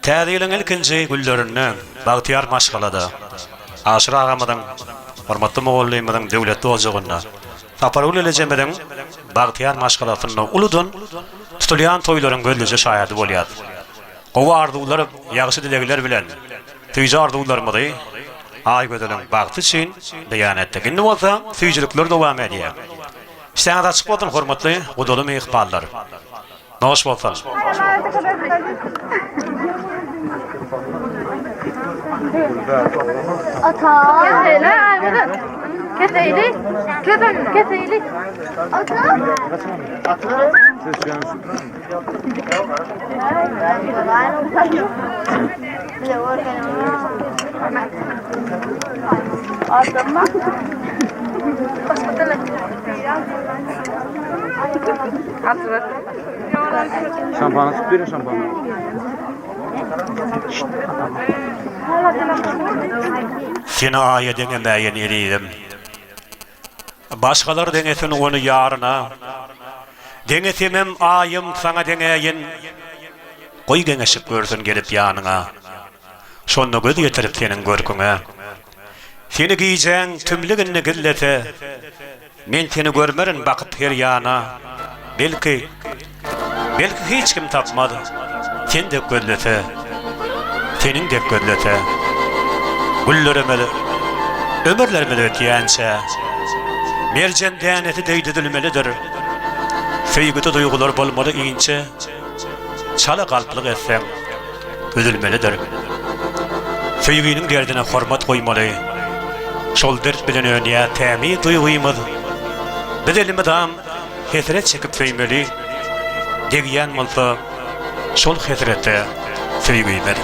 Täze ýylyň ilkinji günlerinde bagtyýar maşgalada, Aşyr agamyzyň, hormatly mugallymymyzyň döwletli ojagynda, Sapargül elejemiziň bagtyýar maşgalasynda uludan tutulýan toýlaryň gözlüje şaýady bolýas. Gowy arzuwlar, ýagşy dilegler bilen süýji arzuwlarymyzy Aýgözeliň bagty üçin beýan etdik. Indi bolsa süýjülikler dowam edýär. Işdäňiz açyk bolsun, hormatly gudaly myhmanlar! Noş bolsun. Şampana syp berin şampana. Seni aýa deňemäýin ezizim. Başgalar deňesin ony ýaryna. Deňesemem aýym saňa deňäýin. Goý geňeşip görsün gelip ýanyňa. Şonda göz ýetirip seniň görküňe. Seni gijäň tümlüginde gizlese, Men seni görmerin bakyp her ýana. Belki, belki hiç kim tapmaz, Sen dek gözlese, Seniň dek gözlese. Günlerimiz, ömürlerimiz ötýänçä, Merjen dänesi deý düzülmelidir. Söýgüde duýgular bolmaly inçe, Çala galplyk etseň, üzülmelidir. Söýginiň derdine hormat goýmaly. Şol dert bilen önýär tämiz duýgymyz. Biz elmydam hesret çekip söýmeli. Degýän bolsa şol hesrete söýgimiz.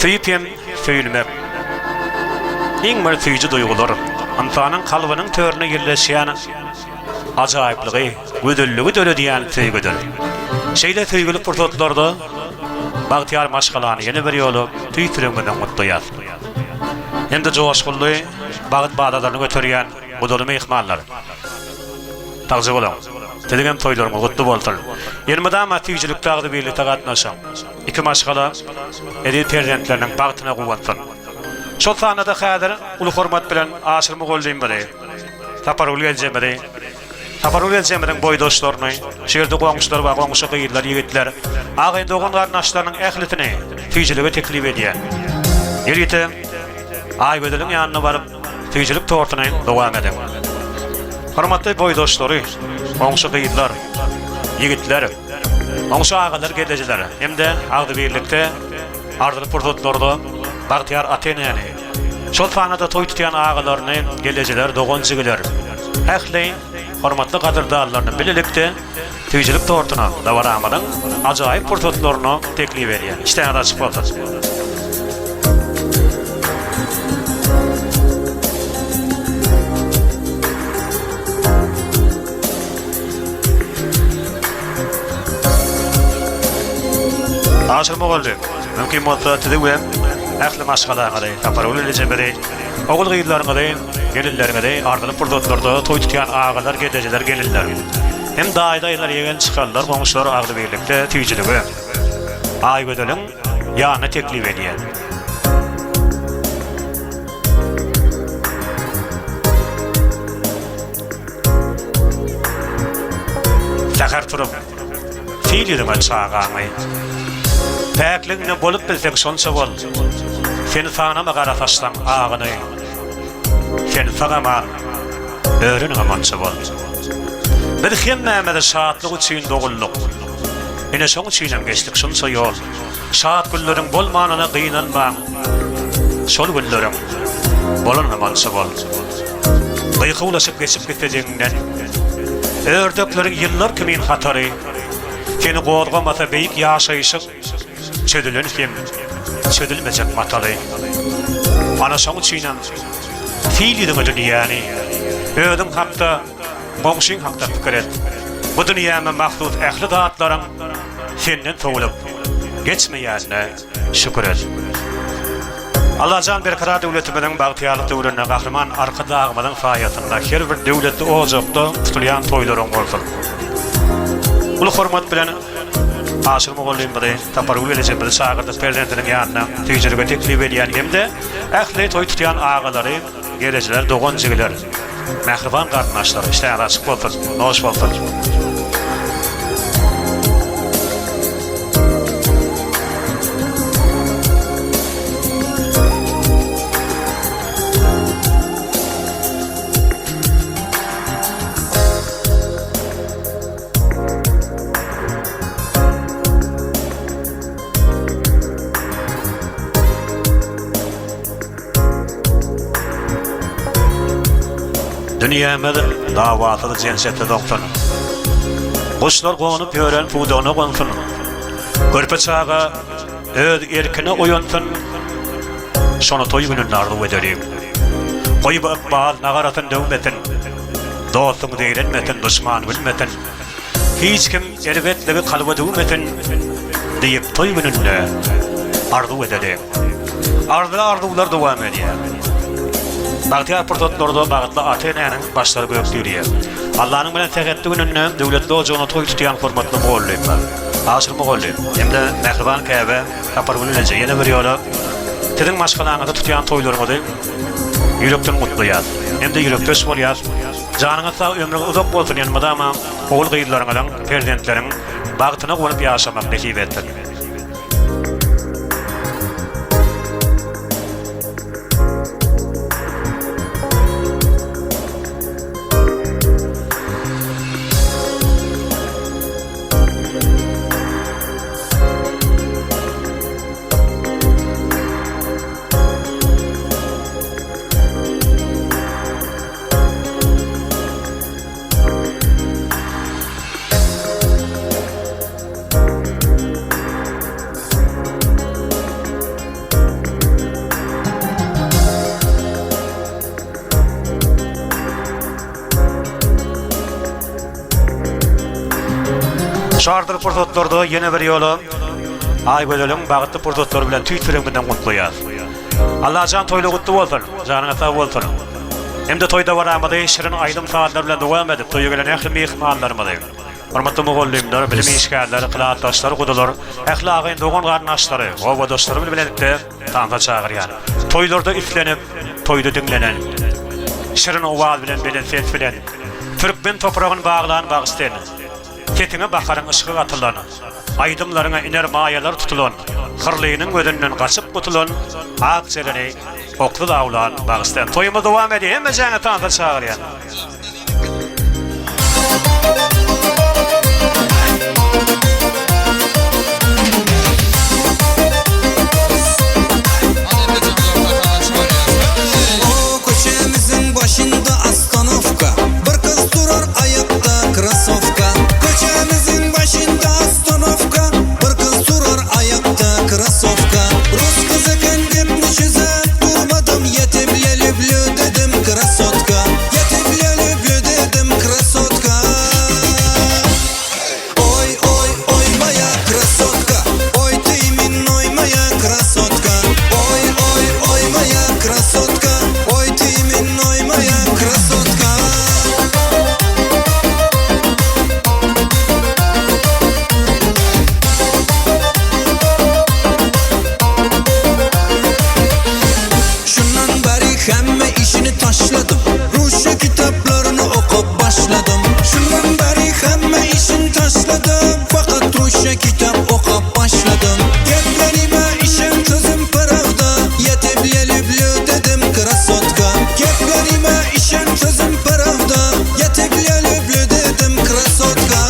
Söýüp hem söýülmek iň bir süýji duýgular. Ynsanyň kalbynyň töründe ýerleşýän ajaýyplygy, gözelligi döredýän söýgüdir. Şeýle söýgüli pursatlarda bagtyýar maşgalany ýene bir ýola tüýs ýüregimizden gutlaýas. Hem-de joşgunly bagt badalaryny göterýän gudaly myhmanlar. Sagja boluň! Siziň hem toýlaryňyz gutly bolsun! Elmydama süýjülikde agzybirlikde gatnaşyň! Iki maşgala eziz perzentleriniň bagtyna guwansyn! Şol sanda-da häzir uly hormat bilen Aşyr mugallymymyzy, Sapargül gelnejemizi, Sapargül gelnejemiziň boýdaşlaryny, şu ýerde goňşular bar, goňşy gyzlar, ýigitler, agaýyn dogan-garyndaşlarynyň ählisini süýjülige teklip edýär. Ýörite Aýgözeliň ýanyna baryp, süýjülik tortuny dowam ediň. Hormatly boýdaşlary, goňşy gyzlar, ýigitler, goňşy agalar, gelnejeler hem-de agzybirlikde arzyly pursatlarda bagtyýar ata-enäni, şol sanda-da toý tutýan agalaryny, gelnejeler, dogan-jigiler, ähli hormatly gadyrdanlaryny bilelikde süýjülik tortuna dabaramyzyň ajaýyp pursatlaryna teklip edýär. Işdäňiz açyk bolsun! Aşyr mugallym, mümkin bolsa sizi we ähli maşgalaňyzy, Sapargül ejemizi, ogul-gyzlaryňyzy, gelinleriňizi arzyly pursatlarda toý tutýan agalar, gelnejeler, gelinler hem daýy-daýylar, ýegen çykanlar, goňşular agzybirlikde süýjülige Aýgözeliň ýanyna teklip edýär. Säher turup, sil ýüzüňe çagaňy. Päkligiňde bolup bilseň şonça bol. Sen sanama gara saçlaň agyny. Sen sag-aman, öreniňem onça bol. Biz hemmämiz şatlyk üçin doguldyk. Ine şoň üçinem geçdik şunça ýol. Şat günleriň bolmanyna gynanmaň, Şol günleriň bolanynam onça bol. Gykuwlaşyp geçip gitse deňiňden, Ördekleriň ýyllar kimin hatary, Seni gozgamasa beýik ýaşaýşyň Çözülen hem çözülmejek mataly. Ana şoň üçinem sil ýüzüňe dünýäni, Özüň hakda Goňşyň hakda pikir et. Bu dünýäme mahsus ähli zatlaryň senden sowulyp geçmeýänine şükür et. Allajan Berkarar döwletimiziň bagtyýarlyk döwründe Gahryman Arkadagymyzyň saýasynda her bir döwletli ojakda tutulýan toýlaryň bolsun. Uly hormat bilen Aşyr mugallymymyzy, Sapargül ejemizi çagyrdyk perzendiniň ýanyna süýjülige teklip edýän hem-de ähli toý tutýan agalary, Gelejiler dogan jigiler mähriban garyndaşlar işdäňiz açyk bolsun noş bolsun. Dünýämiz dawasyz jenjetsiz oňsun. Guşlar gonup ýören pudagyna gonsun. Körpe çaga öz erkine oýansyn. Şony toý gününde arzuw edeliň. Goý bu ykbal nagarasyn döwmesin, Dostuň zeýrenmesin, duşman gülmesin, Hiç kim erbetligi kalba düwmesin diýip toý gününde arzuw edeliň. Arzyly arzuwlar dowam edýär. Bagtyýar pursatlarda bagtly ata-enäniň başlary gök dirýär. Allanyň bilen sähetli gününde döwletli ojagyna toý tutýan hormatly mugallymlar, Aşyr mugallym hem-de mähriban käbe Sapargül eje ýene bir ýola siziň maşgalaňyzda tutýan toýlaryňyzy ýürekden gutlaýas hem-de ýürekdeş bolýas. Janyňyz sag, ömrüňiz uzak bolsun elmydama ogul-gyzlaryňyzyň, perzentleriň bagtyna guwanyp ýaşamak nesip etsin. Şu arzyly pursatlarda ýene bir ýola Aýgözeliň bagtly pursatlary bilen tüýs ýüregimizden gutlaýas. Allajan toýlar gutly bolsun, janyňyz sag bolsun. Hem-de toý dabaramyzy şirin aýdym-sazlar bilen dowam edip, toýa gelen ähli myhmanlarymyzy, hormatly mugallymlar, bilim işgärleri, klasdaşlar, gudalar, ähli agyn dogan-garyndaşlary, obadaşlary bilen bilelikde tansa çagyrýan. Toýlarda islenip, toýda diňlenen, şirin owaz bilen, belent ses bilen türkmen topragyn baglan bagşy sen. Sesiňe baharyň yşgy gatylan, Aýdymlaryňa iner maýalar tutulan, Hyrlynyň gözünden gaçyp gutulan, Ak jeleni oksuz awlan bagşy sen. Toýumyz dowam edýär, hemmejäňi tansa çagyrýan. O köçemiziň başynda ostanowka Bir gyz durar aýakda krasowka Köçemiziň başynda ostanowka Bir gyz durar aýakda krasowka Rus gyz eken gepni çözüp durmadym Ya tebya lüblü dedim krasotka Ya tebya lüblü dedim krasotka Oý oý oý moýa krasotka Oý ty minnoý moýa krasotka Oý oý oý moýa krasotka Oý ty minnoý moýa krasotka. Şundan bäri hemme işini taşladym Rusça kitaplaryny okap başladym Şundan bäri hemme işini taşladym Fakat rusça kitap okap başladym Geplerime işem sözüm prawda Ya tebya lüblü dedim krasotka Geplerime işem sözüm prawda Ya tebya lüblü dedim krasotka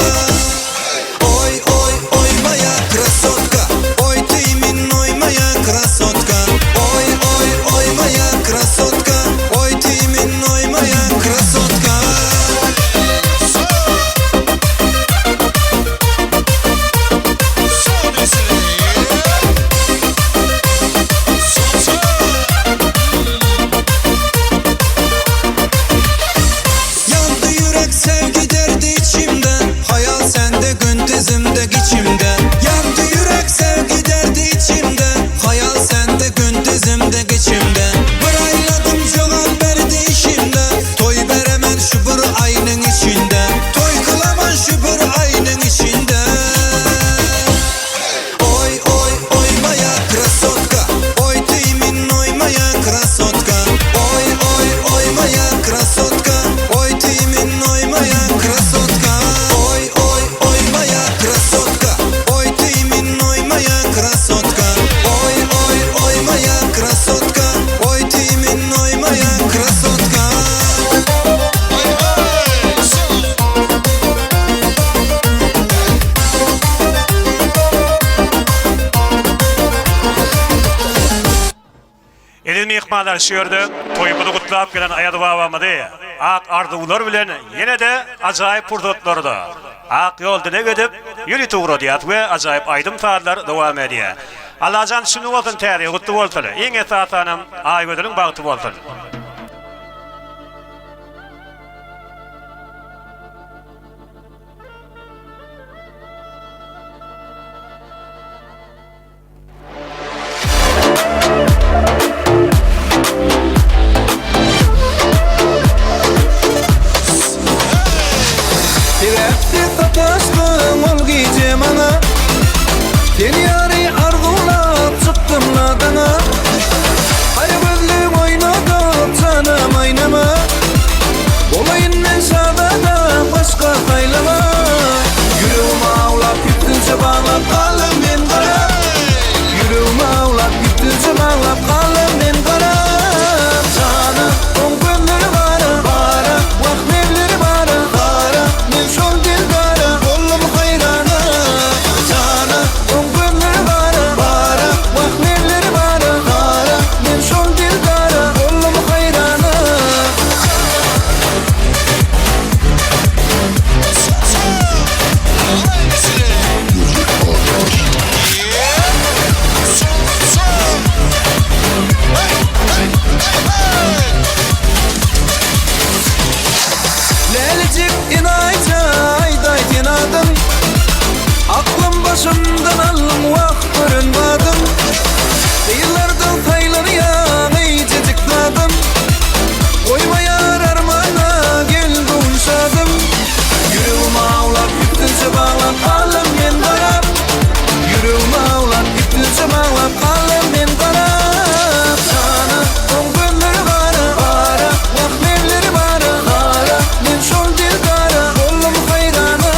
Oý oý oý moýa krasotka Oý ty minnoý moýa krasotka Oý oý oý moýa krasotka Oý ty minnoý moýa krasotka. Ýandy ýürek sevgi derdi içimde Haýal sende gündizimde giçimde Ýandy ýürek sevgi derdi içimde Haýal sende gündizimde giçimde Bir aýladym jogap berdi işimde Toý beremen şu bir aýnyň içinde Toý kylaman şu bir aýnyň içinde Oý oý oý moýa krasotka Oý ty minnoý moýa krasotka Oý oý oý moýa krasotka Oý ty minnoý moýa krasotka Oý oý oý moýa krasotka Oý ty minnoý moýa krasotka Oý oý oý moýa krasotka Oý ty minnoý moýa krasotka. Eziz myhmanlar şu ýerde toýumyzy gutlap gelen Aýaz babamyzy ak arzuwlar bilen ýene-de ajaýyp pursatlarda ak ýol dileg edip ýörite ugradýas we ajaýyp aýdym-sazlar dowam edýär. Allajan şuny bolsun täze ýyl gutly bolsun iň esasanam Aýgözeliň bagty bolsun. Sen ýary arzuwlap çykdym nadaňa Gara gözlüň oýnadyp janam aýnama Bolaýyn men şazada başga saýlama Ýüregim awlap gitdiňçe baglap galdym men garap Ýüregim awlap gitdiňçe baglap galdym men garap Jana oň gözleri gara gara Wah lebleri bara gara Men şol dildara boldum haýrana Jana oň gözleri gara gara Wah lebleri bara gara Men şol dildara boldum haýrana. Lälijik enaýyja aýdaý sen adyň Aklym başymdan aldyň wah gören badym Gyzlardan saýlanýaň eýjejik zadym Goýmaýar armana gel göwün şadym Ýüregim awlap gitdiňçe baglap galdym men garap Ýüregim awlap gitdiňçe baglap galdym men garap Jana oň gözleri gara gara Wah lebleri bara gara Men şol dildara boldum haýrana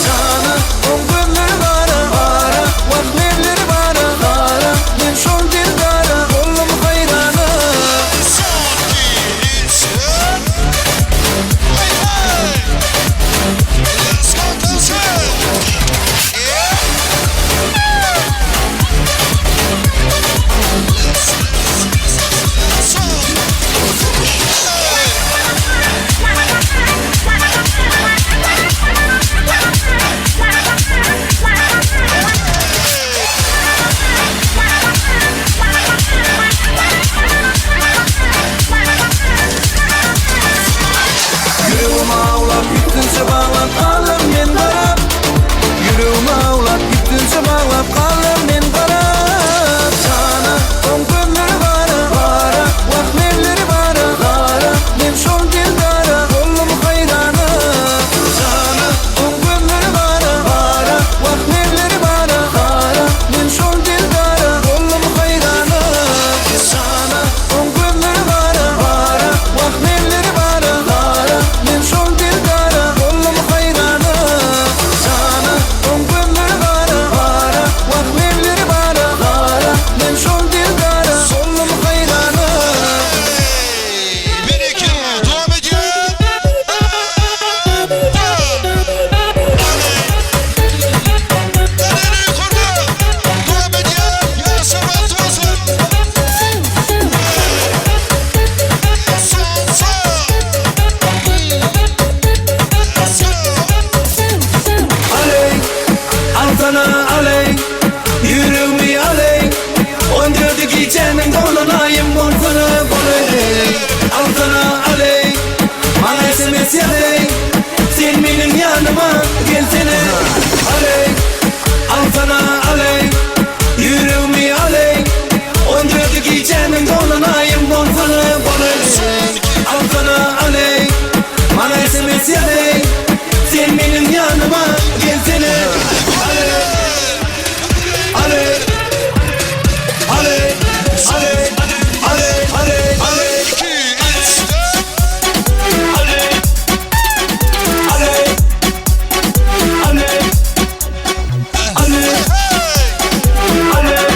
Jana oň gözleri gara gara Wah lebleri bara gara Men şol dildara boldum haýrana. Ýüregim awlap gitdiňçe baglap galdym men garap Ýüregim awlap gitdiňçe baglap galdym men garap Jana oň gözleri gara gara Wah lebleri bara gara Men şol dildara boldum haýrana Jana oň gözleri gara gara Wah lebleri bara gara Men şol dildara boldum haýrana Jana oň gözleri gara gara Wah lebleri bara gara Men şol dildara boldum haýrana Jana oň gözleri gara gara Wah lebleri bara gara Men şol dildara boldum haýrana. Aleý, alsana aleý, ýüregimi aleý, On dördi gijäniň dolan aýym bolsana boleý. Alsana aleý, maňa sms ýazeý, Sen meniň ýanyma gelsene. Aleý, alsana aleý, ýüregimi aleý, On dördi gijäniň dolan aýym bolsana boleý. Alsana aleý, maňa sms ýazeý, Sen meniň ýanyma gelsene. Aleý, aleý, aleý, aleý, aleý, aleý, aleý. Aleý, aleý, aleý, aleý, aleý, aleý.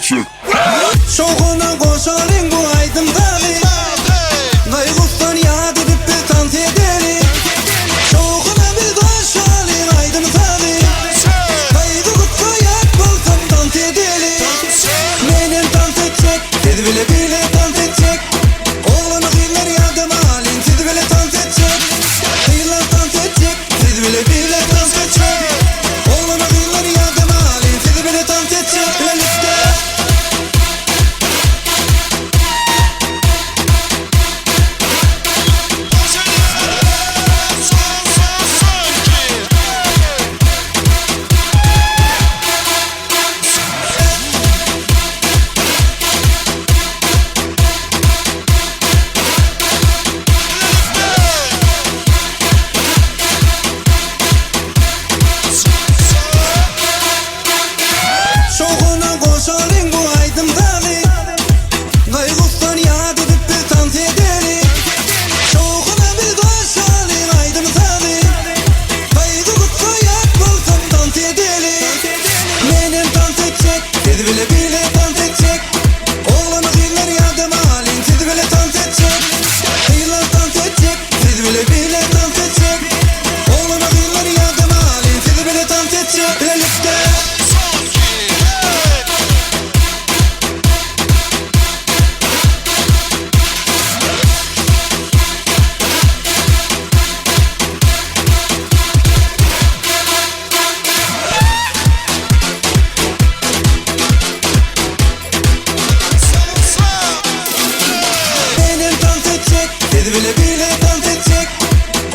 etjek. Şowhuna goşalyň bu aýdym sazy Gaýgusdan ýat edip biz tans edeli Şowhuna biz goşalyň aýdym sazy Gaýgy-gussa ýat bolsun tans edeli Menem tans etjek siz bile bile tans etjek Oglan gyzlar ýadamalyň siz bile tans etjek Gyzlar tans etjek siz bile bile tans etjek Oglan gyzlar ýadamalyň siz bile tans etjek Bilelikde. Şowhuna goşalyň bu aýdym sazy Gaýgusdan ýat edip biz tans edeli Şowhuna biz goşalyň aýdym sazy Gaýgy-gussa ýat bolsun tans edeli Menem tans etjek siz bile bile tans etjek Oglan gyzlar ýadamalyň siz bile tans etjek Gyzlar tans etjek siz bile bile tans etjek Oglan gyzlar ýadamalyň siz bile tans etjek Bilelikde. Menem tans etjek, siz bile bile tans etjek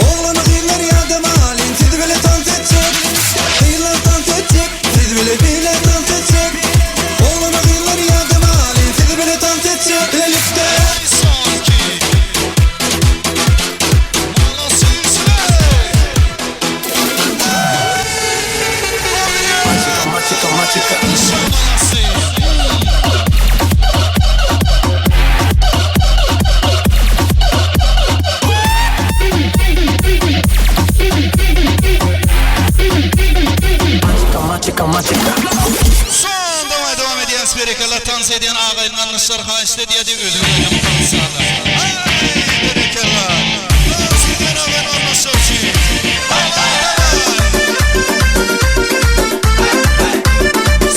Oglan gyzlar ýadamalyň, siz bile tans etjek Gyzlar tans etjek, siz bile bile tans etjek Oglan gyzlar ýadamalyň, siz bile tans etjek Bilelikde. Son dowam dowam edýäs berekella tans edýän agaýyn garyndaşlar haýyşt edýädi özüňiz hem tansalar. Aý berekella. Tans edýän agaýyn garyndaşlar üçin. Daway daway.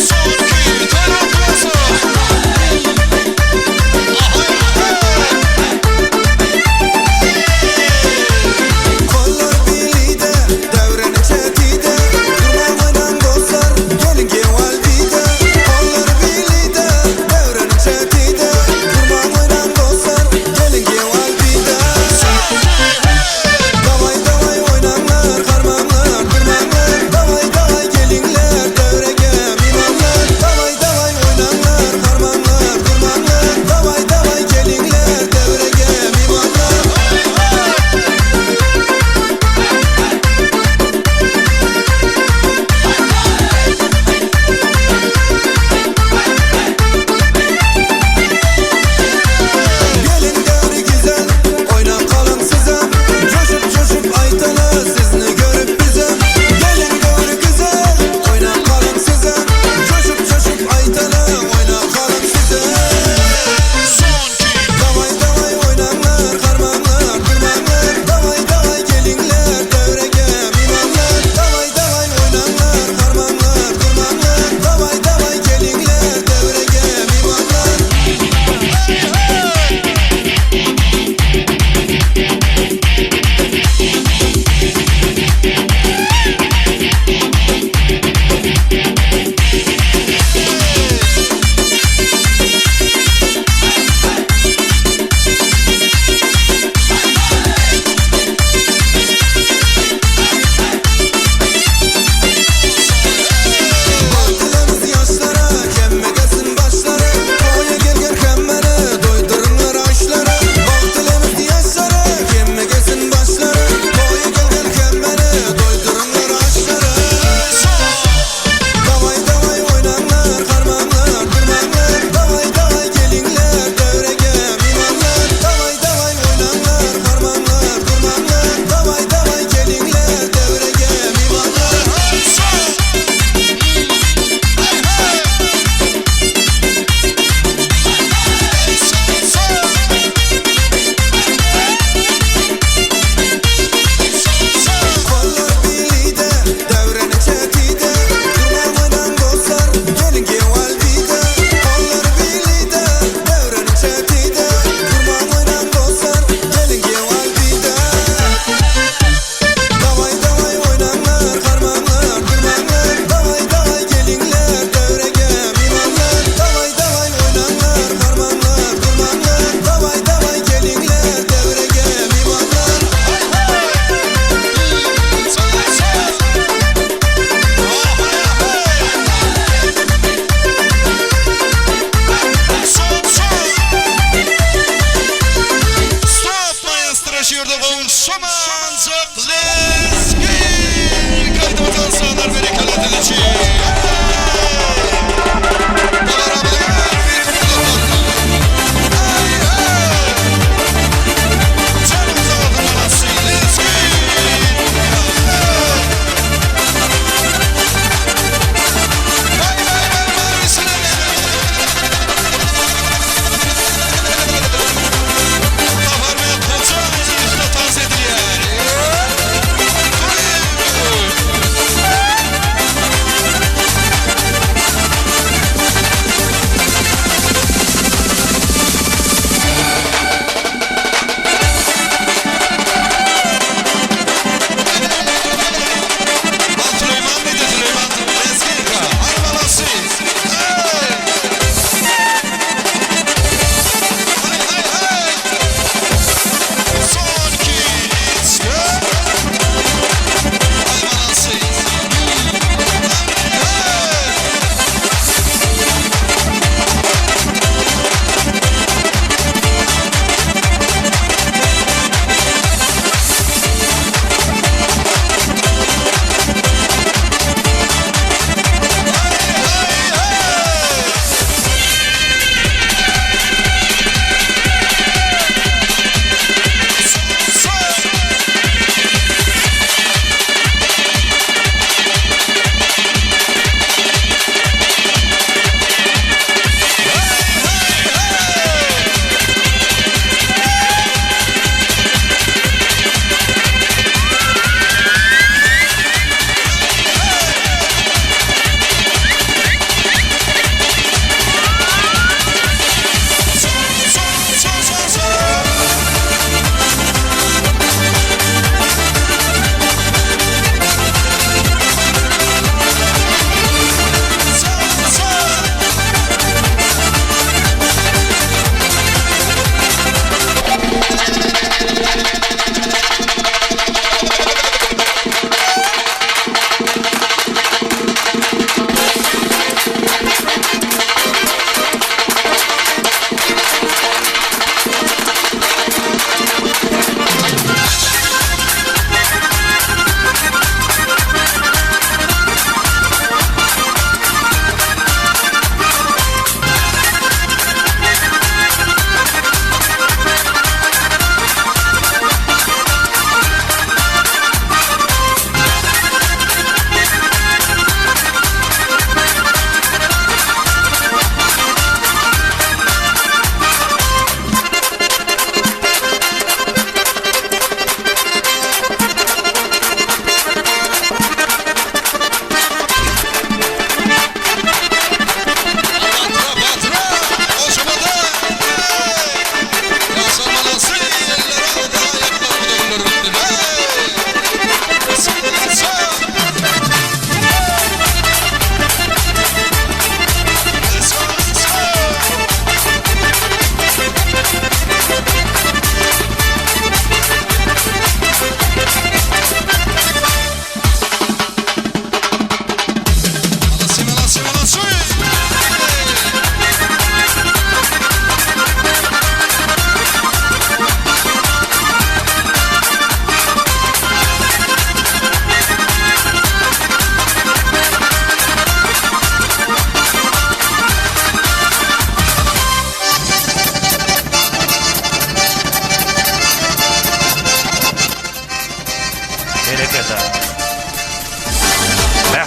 Son iki toýlar bolsun. Ahay ahay. Kollar bilide, döwreni çetide Durmaň oýnaň dostlar, geliň gewal bide Kollar bilide, döwreni çetide Durmaň oýnaň dostlar.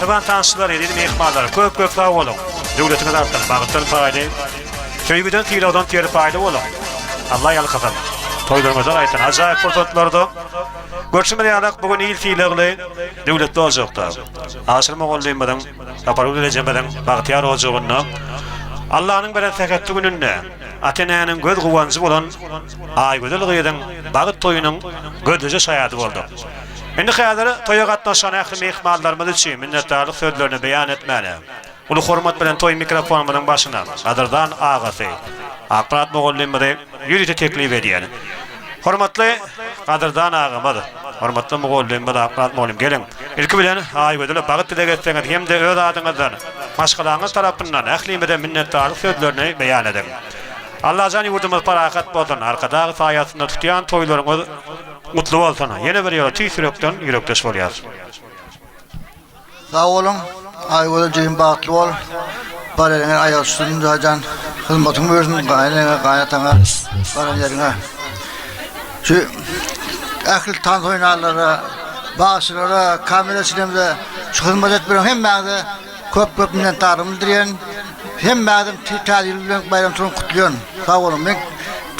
Mähriban tanşlar, eziz myhmanlar, köp-köp sag boluň! Döwletiňiz artsyn, bagtdan paýly, söýgüden, sylagdan serpaýly boluň! Alla ýalkasyn! Toýlaryňyzda gaýtsyn ajaýyp pursatlarda! Görşümiz ýalak, bu gün il sylagly, döwletli ojakda, Aşyr mugallymymyzyň, Sapargül ejemiziň bagtyýar ojagynda, Allanyň beren sähetli gününde ata-enäniň göz guwanjy bolan Aýgözel gyzyň bagt toýunyň gözlüje şaýady bolduk. Indi häzir toýa gatnaşan ähli myhmanlarymyz üçin minnetdarlyk sözlerini beýan etmäne, uly hormat bilen toý mikrofonymyzyň başyna gadyrdan agasy Akmyrat mugallymymyzy ýörite teklip edýän. Hormatly gadyrdan agamyz, hormatly mugallymymyz Akmyrat mugallym geliň, ilki bilen Aýgözele bagt dileg etseňiz hem-de öz adyňyzdan, maşgalaňyz tarapyndan ählimize minnetdarlyk sözlerini beýan ediň. Allajan ýurdumyz parahat bolsun, Arkadag saýasynda tutýan toýlaryňyz Gutly bolsun! Ýene bir ýola tüýs ýürekden ýürekdeş bolýas. Sag boluň Aýgözel jigim bagtly bol bar eliňe aýak üstün jajan hyzmatyň bersin gaýyneňe gaýynataňa baran ýeriňe şu ähli tans oýnarlara bagşylara kameraçilerimize şu hyzmat edip beren hemmäňize köp köp minnetdarlygymy bildirýän hemmäňizem täze ýyl bilen baýramçylygyny gutlaýan sag boluň men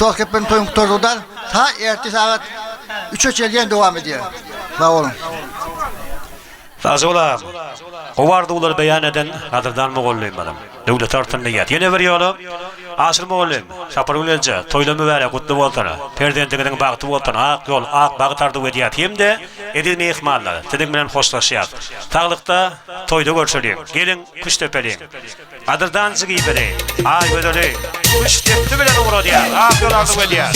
dost kepbeniň toýuny gutardyk Ta ertir sagat üçe çenli dowam edýär. Sag boluň. Sag bol agam. Gowy arzuwlary beýan eden gadyrdan mugallymymyzyň döwleti artsyn diýýäs. Ýene bir ýola Aşyr mugallym, Sapargül eje, toýlar mübärek gutly bolsun. Perzendiňiziň bagty bolsun, ak ýol, ak bagt arzuw edýäs hem-de eziz myhmanlar, siziň bilen hoşlaşýas. Saglykda, toýda görşeliň. Geliň, küşt depeliň. Gadyrdan jigibini, Aýgözeli üç depdi bilen ugradýar, ak ýol arzuw edýär.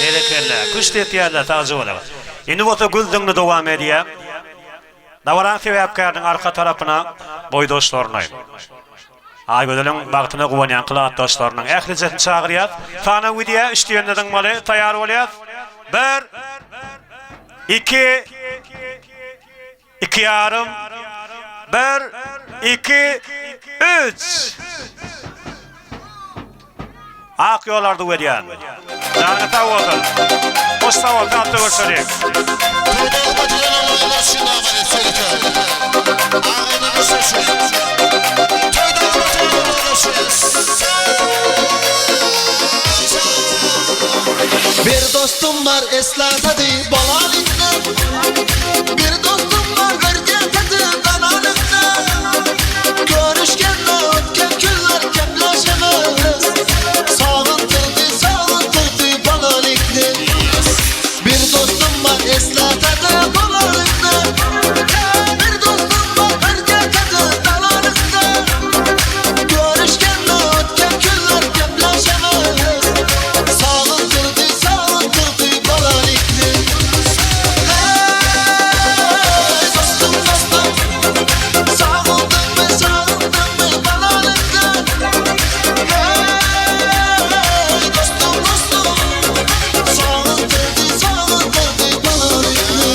Berekella, küşt etýärler sagja boluň. Indi bolsa gül zyňny dowam edýär. Dabaraň sebäpkäriniň arka tarapyna boýdaşlaryny. Aýgözeliň bagtyna guwanýan klasdaşlarynyň ählijesini çagyrýas. Sanaw gidýär, üç diýende zyňmaly, taýýar bolýas. Bir, iki, iki ýarym, bir, iki, üç. Ak ýol arzuw edýän. Janyňyz sag bolsun. Hoş sag bol, sagatda görşeliň. Bir dostum bar eslatady bolalykda Bir dostum bar birgetedi danalykda Görüşgende ötken günler gepleşemiz Sagyndyrdy sagyndyrdy balalikni Bir dostum bar eslatady bolalykda Bir dostum bar birgetedi danalykda Görüşgende ötken günler gepleşemiz Sagyndyrdy sagyndyrdy balalikni Hey dostum dostum Sagyndyrmy sagyndyrmy balalikni Hey dostum dostum Sagyndyrdy sagyndyrdy balalikni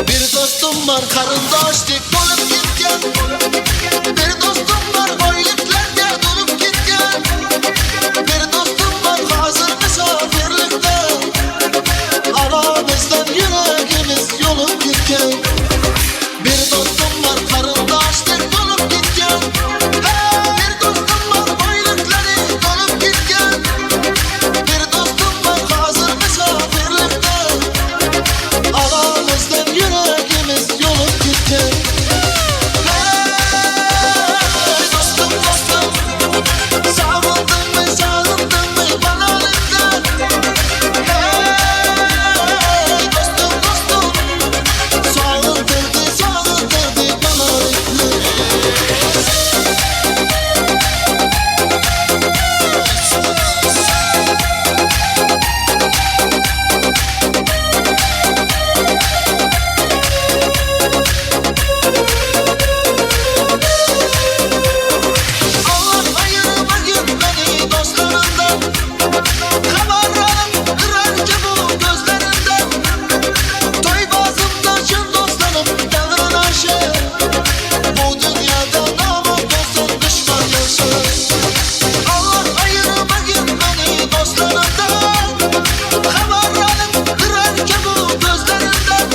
Bir dostum bar karındaş dek bolup gitgen Bir dostum bar boyliklerge dolup gitgen Bir dostum bar hazır misafirlikte Aramızdan yüreğimiz yolup gitgen Bir dostum bar karındaş dek bolup gitgen Bir dostum bar boylikleri dolup gitgen Bir dostum bar hazır misafirlikte Aramızdan yüreğimiz yolup gitgen Hey dostum dostum Sağıldın mı sağıldın mı banalıktan Hey dostum dostum Sağıldırdı sağıldırdı banalıklı Allah ayırmayın beni dostlarımdan Kabararım kırar bu gözlerinden Toy bazımda çın dostlarım devran aşı Bu dünyada namı dostum düşman yaşı Allah ayırmayın beni dostlarımdan Kabararım kırar bu gözlerinden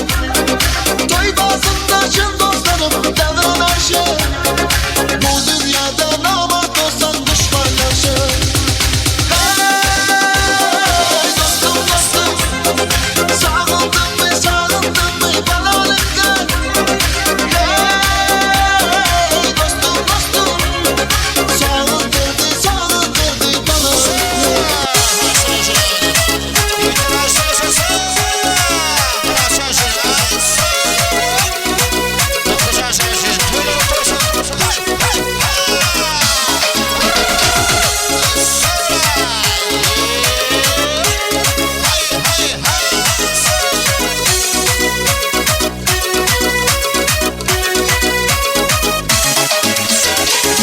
Toy bazımda çın dostlarım devran aşı Bu dünyada namı dostum düşman yaşı Hey dostum dostum Sağıldın mı sağıldın mı banalıktan Hey dostum dostum Sağıldırdı sağıldırdı banalıktan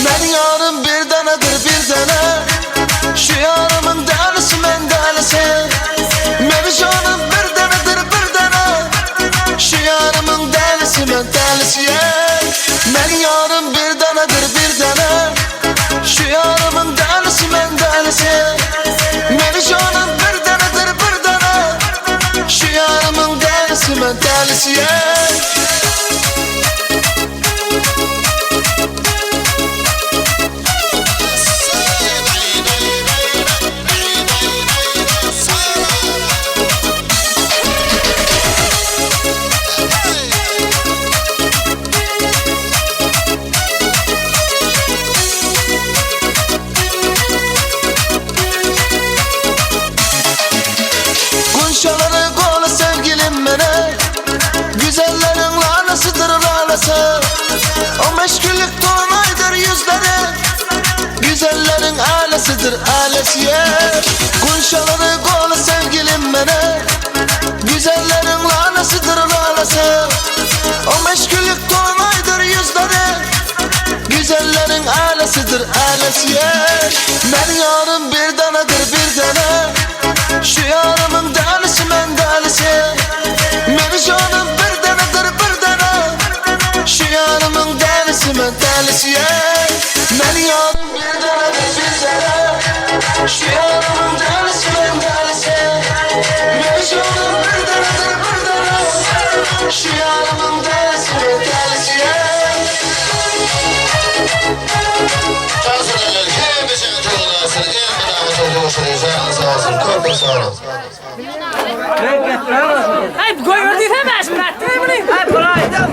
Men yarım bir tanedir bir tane Şu yarımın delisi men delisi Meni canım bir tanedir bir tane Şu yarımın delisi men delisi Men yarım bir tanedir bir tane Şu yarımın delisi men delisi Meni canım bir tanedir bir tane Şu yarımın delisi men delisi Gunşaları kolu sevgilim bana Güzel. Alesidir alesiye Gunşaları gol sevgilim bana Güzellerin lalesidir lalesi O meşgüllük dolunaydır yüzleri Güzellerin alesidir alesiye Ben yarım bir tanedir bir tane Şu yarımın delisi men delisi Meni canım bir tanedir bir tane Şu yarımın delisi men delisi Ben yarım bir tanedir bir tane Şu yarımın delisi men delisi Meni canım bir tanedir bir tane Şu yarımın delisi men delisi Ay goýber diýsem äşim nätdi muny? Ay bulaýdym.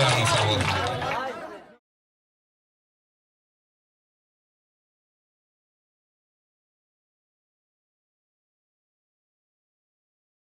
Janyň sag.